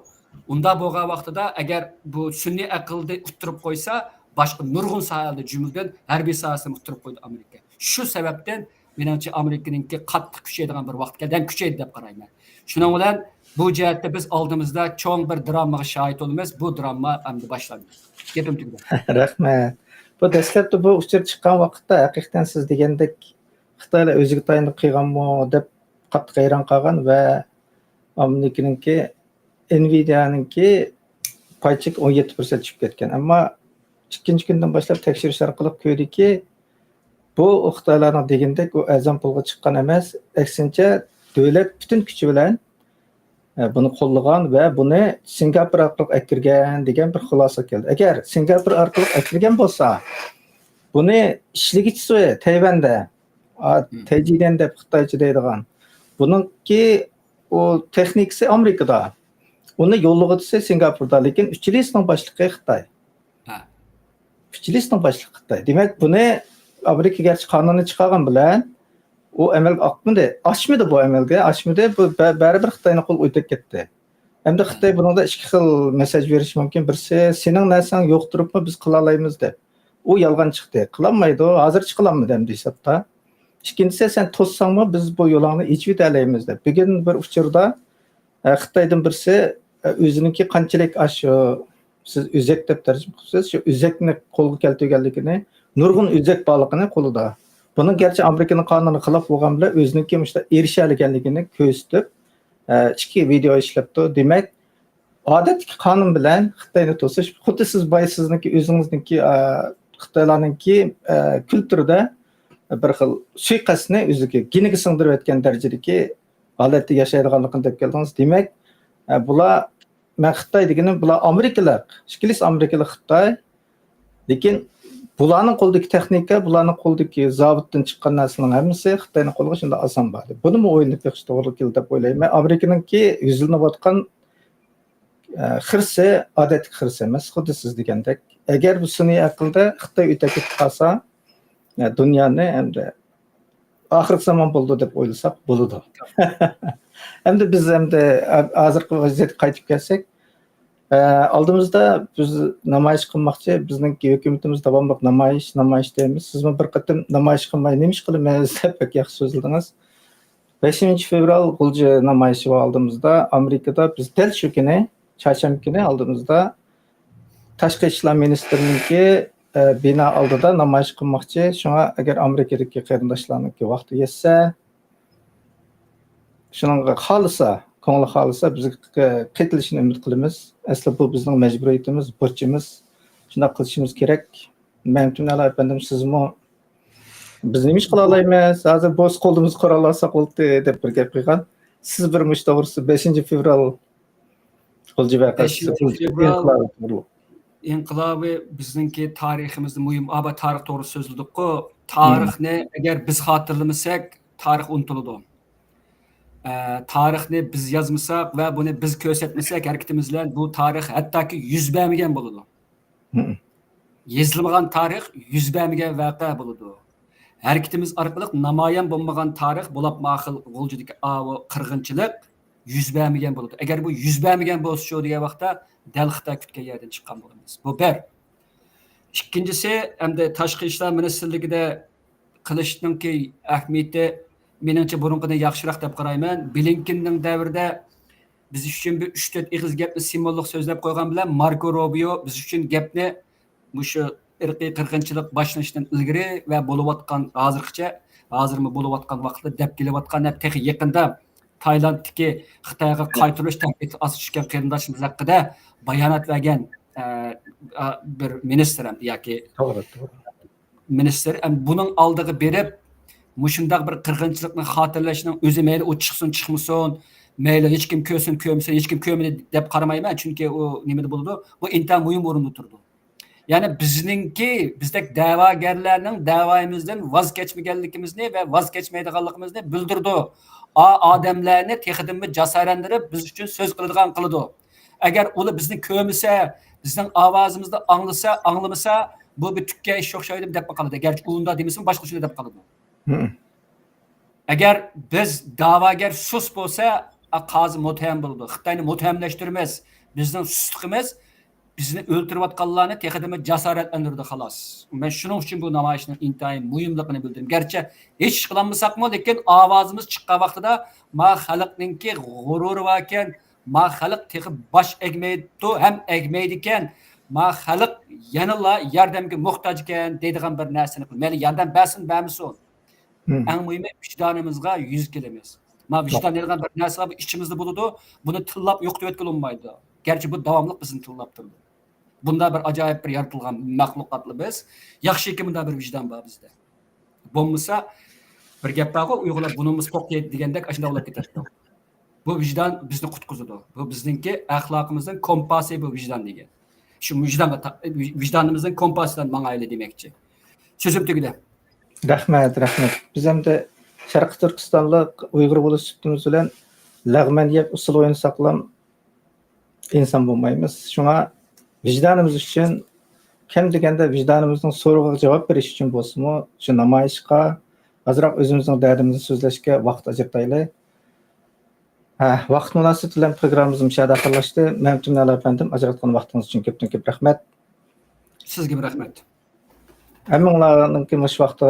ئۇنداق بولغان ۋاقتىدا، ئەگەر بۇ سۈنئىي ئەقىلنى ئۇتتۇرۇپ قويسا، باشقا نۇرغۇن ساھەلەردە، جۈملىدىن ھەربىي ساھەسىنى ئۇتتۇرۇپ قويىدۇ ئامېرىكا. شۇ سەۋەبتىن، مېنىڭچە، ئامېرىكىنىڭكى قاتتىق كۈچەيدىغان بىر ۋاقىت كەلدى ھەم كۈچەيدى دەپ قارايمەن. شۇنىڭ بىلەن بۇ جەھەتتە بىز ئالدىمىزدا چوڭ بىر دراممىغا شاھىت بولىمىز. بۇ درامما ئەمدى باشلاندى. گېپىم تۈگىدى. رەھمەت. بۇ دەسلەپتە بۇ ئۇچۇر چىققان ۋاقىتتا، ھەقىقەتەن سىز دېگەندەك، خىتايلار ئۆزىگە تايىنىپ قىلغانمۇ دەپ قاتتىق ھەيران قالغان ۋە ئامېرىكىنىڭكى، ئېنۋىدىيانىڭكى پاي چېكى ئون يەتتە پىرسەنت چۈشۈپ كەتكەن. ئەمما ئىككىنچى كۈندىن باشلاپ تەكشۈرۈش ئارقىلىق كۆردىكى، بۇ خىتايلارنىڭ دېگىنىدەك ئۇ ئەرزان پۇلغا چىققان ئەمەس، ئەكسىنچە، دۆلەت پۈتۈن كۈچى بىلەن، ئە، بۇنى قوللىغان ۋە بۇنى سىنگاپور ئارقىلىق ئەكىرگەن دېگەن بىر خۇلاسە كەلدى. ئەگەر سىنگاپور ئارقىلىق ئەكىرگەن بولسا، بۇنى ئىشلىگۈچىسى تەيۋەندە، ئا، تەيجىدەن دەپ خىتايچە دەيدىغان، بۇنىڭكى ئۇ تېخنىكىسى ئامېرىكىدا، ئۇنى يوللىغۇچىسى سىنگاپوردا، لېكىن ئۈچىلىسىنىڭ باشلىقى خىتاي. ھە. ئۈچىلىسىنىڭ باشلىقى خىتاي. دېمەك، بۇنى ئامېرىكا گەرچە قانۇننى چىقارغان بىلەن، ئۇ ئەمەلگە ئاقمىدى. ئاشمىدى بۇ ئەمەلگە، ئاشمىدى. بۇ بە-، بەرىبىر خىتاينىڭ قولىغا ئۆتۈپ كەتتى. ئەمدى خىتاي بۇنىڭدا ئىككى خىل مەساج بېرىشى مۇمكىن. بىرسى، سېنىڭ نەرسەڭ يوق تۇرۇپمۇ بىز قىلالايمىز دەپ. ئۇ يالغان چىقتى. قىلالمايدۇ، ھازىر چىقىلالمىدى ئەمدى ھېسابتا. ئىككىنچىسى، سەن توسساڭمۇ بىز بۇ يولۇڭنى ئېچىۋېتەلەيمىز دەپ. بۈگۈن بىر ئۇچۇردا، ئە، خىتايدىن بىرسى، ئە، ئۆزىنىڭكى قانچىلىك ئاشۇ، سىز ئۆزەك دەپ تەرجىمە قىلىپسىز، شۇ ئۆزەكنى قولغا كەلتۈرگەنلىكىنى، نۇرغۇن ئۆزەك بارلىقىنى قولىدا. بۇنىڭ گەرچە ئامېرىكىنىڭ قانۇنىغا خىلاپ بولغان بىلەن ئۆزىنىڭكى مۇشۇنداق ئېرىشەلىگەنلىكىنى كۆرسىتىپ، ئە، ئىككى ۋىدېئو ئىشلەپتۇ. دېمەك، ئادەتتىكى قانۇن بىلەن خىتاينى توسۇش، خۇددى سىز بايا سىزنىڭكى ئۆزىڭىزنىڭكى، ئە، خىتايلارنىڭكى، ئە، كۈلتۈرىدە بىر خىل سۇيىقەستنى ئۆزىگە گېنىگە سىڭدۈرۈۋەتكەن دەرىجىدىكى ھالەتتە ياشايدىغانلىقىنى دەپ كەلدىڭىز. دېمەك، ئە، بۇلار، مەن خىتاي دېگىنىم، بۇلار ئامېرىكىلىق، ئىككىلىسى ئامېرىكىلىق خىتاي. لېكىن بۇلارنىڭ قولىدىكى تېخنىكا، بۇلارنىڭ قولىدىكى زاۋۇتتىن چىققان نەرسىنىڭ ھەممىسى خىتاينىڭ قولىغا شۇنداق ئاسان باردى. بۇنىمۇ ئويلىنىپ بېقىش توغرا كېلىدۇ دەپ ئويلايمەن. ئامېرىكىنىڭكى يۈزلىنىۋاتقان، ئە، خىرىسى ئادەتتىكى خىرىس ئەمەس، خۇددى سىز دېگەندەك. ئەگەر بۇ سۈنئىي ئەقىلدە خىتاي ئۆتەپ كېتىپ قالسا، ئە، دۇنيانى ئەمدى ئاخىرقى زامان بولدى دەپ ئويلىساق بولىدۇ. ئەمدى بىز ئەمدى ھازىرقى ۋەزىيەتكە قايتىپ كەلسەك، ئە، ئالدىمىزدا بىز نامايىش قىلماقچى، بىزنىڭكى ھۆكۈمىتىمىز داۋاملىق نامايىش، نامايىش دەيمىز. سىزمۇ بىر قېتىم نامايىش قىلماي نېمە ئىش قىلىمىز دەپ بەك ياخشى سۆزلىدىڭىز. بەشىنچى فېۋرال غۇلجا نامايىشى بار ئالدىمىزدا. ئامېرىكىدا بىز دەل شۇ كۈنى، چارشەنبە كۈنى ئالدىمىزدا تاشقى ئىشلار مىنىستىرىنىڭكى، ئە، بىنا ئالدىدا نامايىش قىلماقچى. شۇڭا ئەگەر ئامېرىكىدىكى قېرىنداشلارنىڭكى ۋاقتى يەتسە، شۇنىڭغا خالىسا، كۆڭلى خالىسا، بىزگە قېتىلىشىنى ئۈمىد قىلىمىز. ئەسلى بۇ بىزنىڭ مەجبۇرىيىتىمىز، بۇرچىمىز. شۇنداق قىلىشىمىز كېرەك. مەمتىمىن ئەلا ئەپەندىم، سىزمۇ، بىز نېمە ئىش قىلالايمىز؟ ھازىر بولسا قولىمىزغا قورال ئالساق بولدى، دەپ بىر گەپ قىلغان. سىز بىر مۇشۇ توغرىسىدا بەشىنچى فېۋرال غۇلجا ۋەقەسى، بەشىنچى فېۋرال ئىنقىلابى بىزنىڭكى تارىخىمىزدا مۇھىم. ئابا تارىخ توغرىسىدا سۆزلىدۇققۇ. تارىخنى ئەگەر بىز خاتىرىلىمىسەك، تارىخ ئۇنتۇلىدۇ. ئە، تارىخنى بىز يازمىساق ۋە بۇنى بىز كۆرسەتمىسەك ھەرىكىتىمىز بىلەن، بۇ تارىخ ھەتتاكى يۈز بەرمىگەن بولىدۇ. يېزىلمىغان تارىخ يۈز بەرمىگەن ۋەقە بولىدۇ. ھەرىكىتىمىز ئارقىلىق نامايان بولمىغان تارىخ، بولۇپمۇ ئاخىر غۇلجىدىكى ئاۋۇ قىرغىنچىلىق يۈز بەرمىگەن بولىدۇ. ئەگەر بۇ يۈز بەرمىگەن بولسىچۇ دېگەن ۋاقىتتا، دەل خىتاي كۈتكەن يەردىن چىققان بولىمىز. بۇ بىر. ئىككىنچىسى، ئەمدى تاشقى ئىشلار مىنىستىرلىكىدە قىلىشنىڭكى ئەھمىيىتى، مېنىڭچە، بۇرۇنقىدىن ياخشىراق دەپ قارايمەن. بلىنكېننىڭ دەۋرىدە بىز ئۈچۈن بىر ئۈچ تۆت ئېغىز گەپنى سىمۋوللۇق سۆزلەپ قويغان بىلەن، ماركو روبىيو بىز ئۈچۈن گەپنى مۇشۇ ئىرقىي قىرغىنچىلىق باشلىنىشتىن ئىلگىرى ۋە بولۇۋاتقان ھازىرغىچە، ھازىرمۇ بولۇۋاتقان ۋاقىتتا دەپ كېلىۋاتقان ھەم تېخى يېقىندا تايلاندتىكى خىتايغا قايتۇرۇش تەھدىتى ئاستىدا چۈشكەن قېرىنداشلىرىمىز ھەققىدە بايانات بەرگەن، ئە، ئە، بىر مىنىستىر ھەم ياكى توغرا، توغرا. مىنىستىر، ئەم، بۇنىڭ ئالدىغا بېرىپ، مۇشۇنداق بىر قىرغىنچىلىقنى خاتىرىلەشنىڭ ئۆزى، مەيلى ئۇ چىقسۇن، چىقمىسۇن، مەيلى ھېچكىم كۆرسۇن، كۆرمىسۇن، ھېچكىم كۆرمىدى دەپ قارىمايمەن، چۈنكى ئۇ نېمىدە بولىدۇ، بۇ ئىنتايىن مۇھىم ئورۇندا تۇرىدۇ. يەنى بىزنىڭكى، بىزدەك دەۋاگەرلەرنىڭ دەۋايىمىزدىن ۋاز كەچمىگەنلىكىمىزنى ۋە ۋاز كەچمەيدىغانلىقىمىزنى بىلدۈرىدۇ. ئا، ئادەملەرنى تېخىدىنمۇ جاسارەتلەندۈرۈپ، بىز ئۈچۈن سۆز قىلىدىغان قىلىدۇ. ئەگەر ئۇلار بىزنى كۆرمىسە، بىزنىڭ ئاۋازىمىزنى ئاڭلىسا، ئاڭلىمىسا، بۇ بىر تۈككە ئىش ئوخشايدۇ دەپمۇ قالىدۇ. گەرچە ئۇ ئۇنداق دېمىسىمۇ، باشقا شۇنداق دەپ قالىدۇ. ئەگەر بىز دەۋاگەر سۇس بولسا، قازى مۇتتەھەم بولىدۇ. خىتاينى مۇتتەھەملەشتۈرىمىز. بىزنىڭ سۇسلۇقىمىز بىزنى ئۆلتۈرۈۋاتقانلارنى تېخىدىمۇ جاسارەتلەندۈرىدۇ، خالاس. مەن شۇنىڭ ئۈچۈن بۇ نامايىشنىڭ ئىنتايىن مۇھىملىقىنى بىلدۈرىمەن. گەرچە ھېچ ئىش قىلالمىساقمۇ، لېكىن ئاۋازىمىز چىققان ۋاقتىدا، ما خەلقنىڭكى غۇرۇرى باركەن، ما خەلق تېخى باش ئەگمەيدۇ ھەم ئەگمەيدىكەن، ما خەلق يەنىلا ياردەمگە موھتاج ئىكەن دەيدىغان بىر نەرسىنى قىل. مەيلى ياردەم بەرسۇن، بەرمىسۇن. مم. ئەڭ مۇھىمى ۋىجدانىمىزغا يۈز كېلىمىز. ما ۋىجدان دەيدىغان بىر نەرسە بار، بۇ ئىچىمىزدە بولىدۇ. بۇنى تىللاپ يوقىتىۋەتكىلى بولمايدۇ. گەرچە بۇ داۋاملىق بىزنى تىللاپ تۇرىدۇ. بۇنداق بىر ئاجايىپ بىر يارىتىلغان مەخلۇقاتلا بىز. ياخشىكى، بۇنداق بىر ۋىجدان بار بىزدە. بولمىسا، بىر گەپ بارغۇ، ئۇيغۇرلار بۇنىمىز توق يەيدۇ دېگەندەك، ئاشۇنداق بولۇپ كېتەتتى. بۇ ۋىجدان بىزنى قۇتقۇزىدۇ. بۇ بىزنىڭكى ئەخلاقىمىزنىڭ كومپاسى، بۇ ۋىجدان دېگەن. شۇ ۋىجدانغا تا-، ۋىجدانىمىزنىڭ كومپاسى بىلەن ماڭايلى دېمەكچى. سۆزۈم تۈگىدى. رەھمەت، رەھمەت. بىز ئەمدى شەرقىي تۈركىستانلىق ئۇيغۇر بولۇش سۈپىتىمىز بىلەن لەغمەن يەپ ئۇسسۇل ئوينىساقلا ئىنسان بولمايمىز. شۇڭا ۋىجدانىمىز ئۈچۈن، كەم دېگەندە ۋىجدانىمىزنىڭ سورىقىغا جاۋاب بېرىش ئۈچۈن بولسىمۇ، شۇ نامايىشقا، ئازراق ئۆزىمىزنىڭ دەردىمىزنى سۆزلەشكە ۋاقىت ئاجرىتايلى. ھە، ۋاقىت مۇناسىۋىتى بىلەن پروگراممىمىز مۇشۇ يەردە ئاخىرلاشتى. مەمتىمىن ئەلا ئەپەندىم، ئاجراتقان ۋاقتىڭىز ئۈچۈن كۆپتىن كۆپ رەھمەت. سىزگىمۇ رەھمەت. ھەممىڭلارنىڭكى مۇشۇ ۋاقىت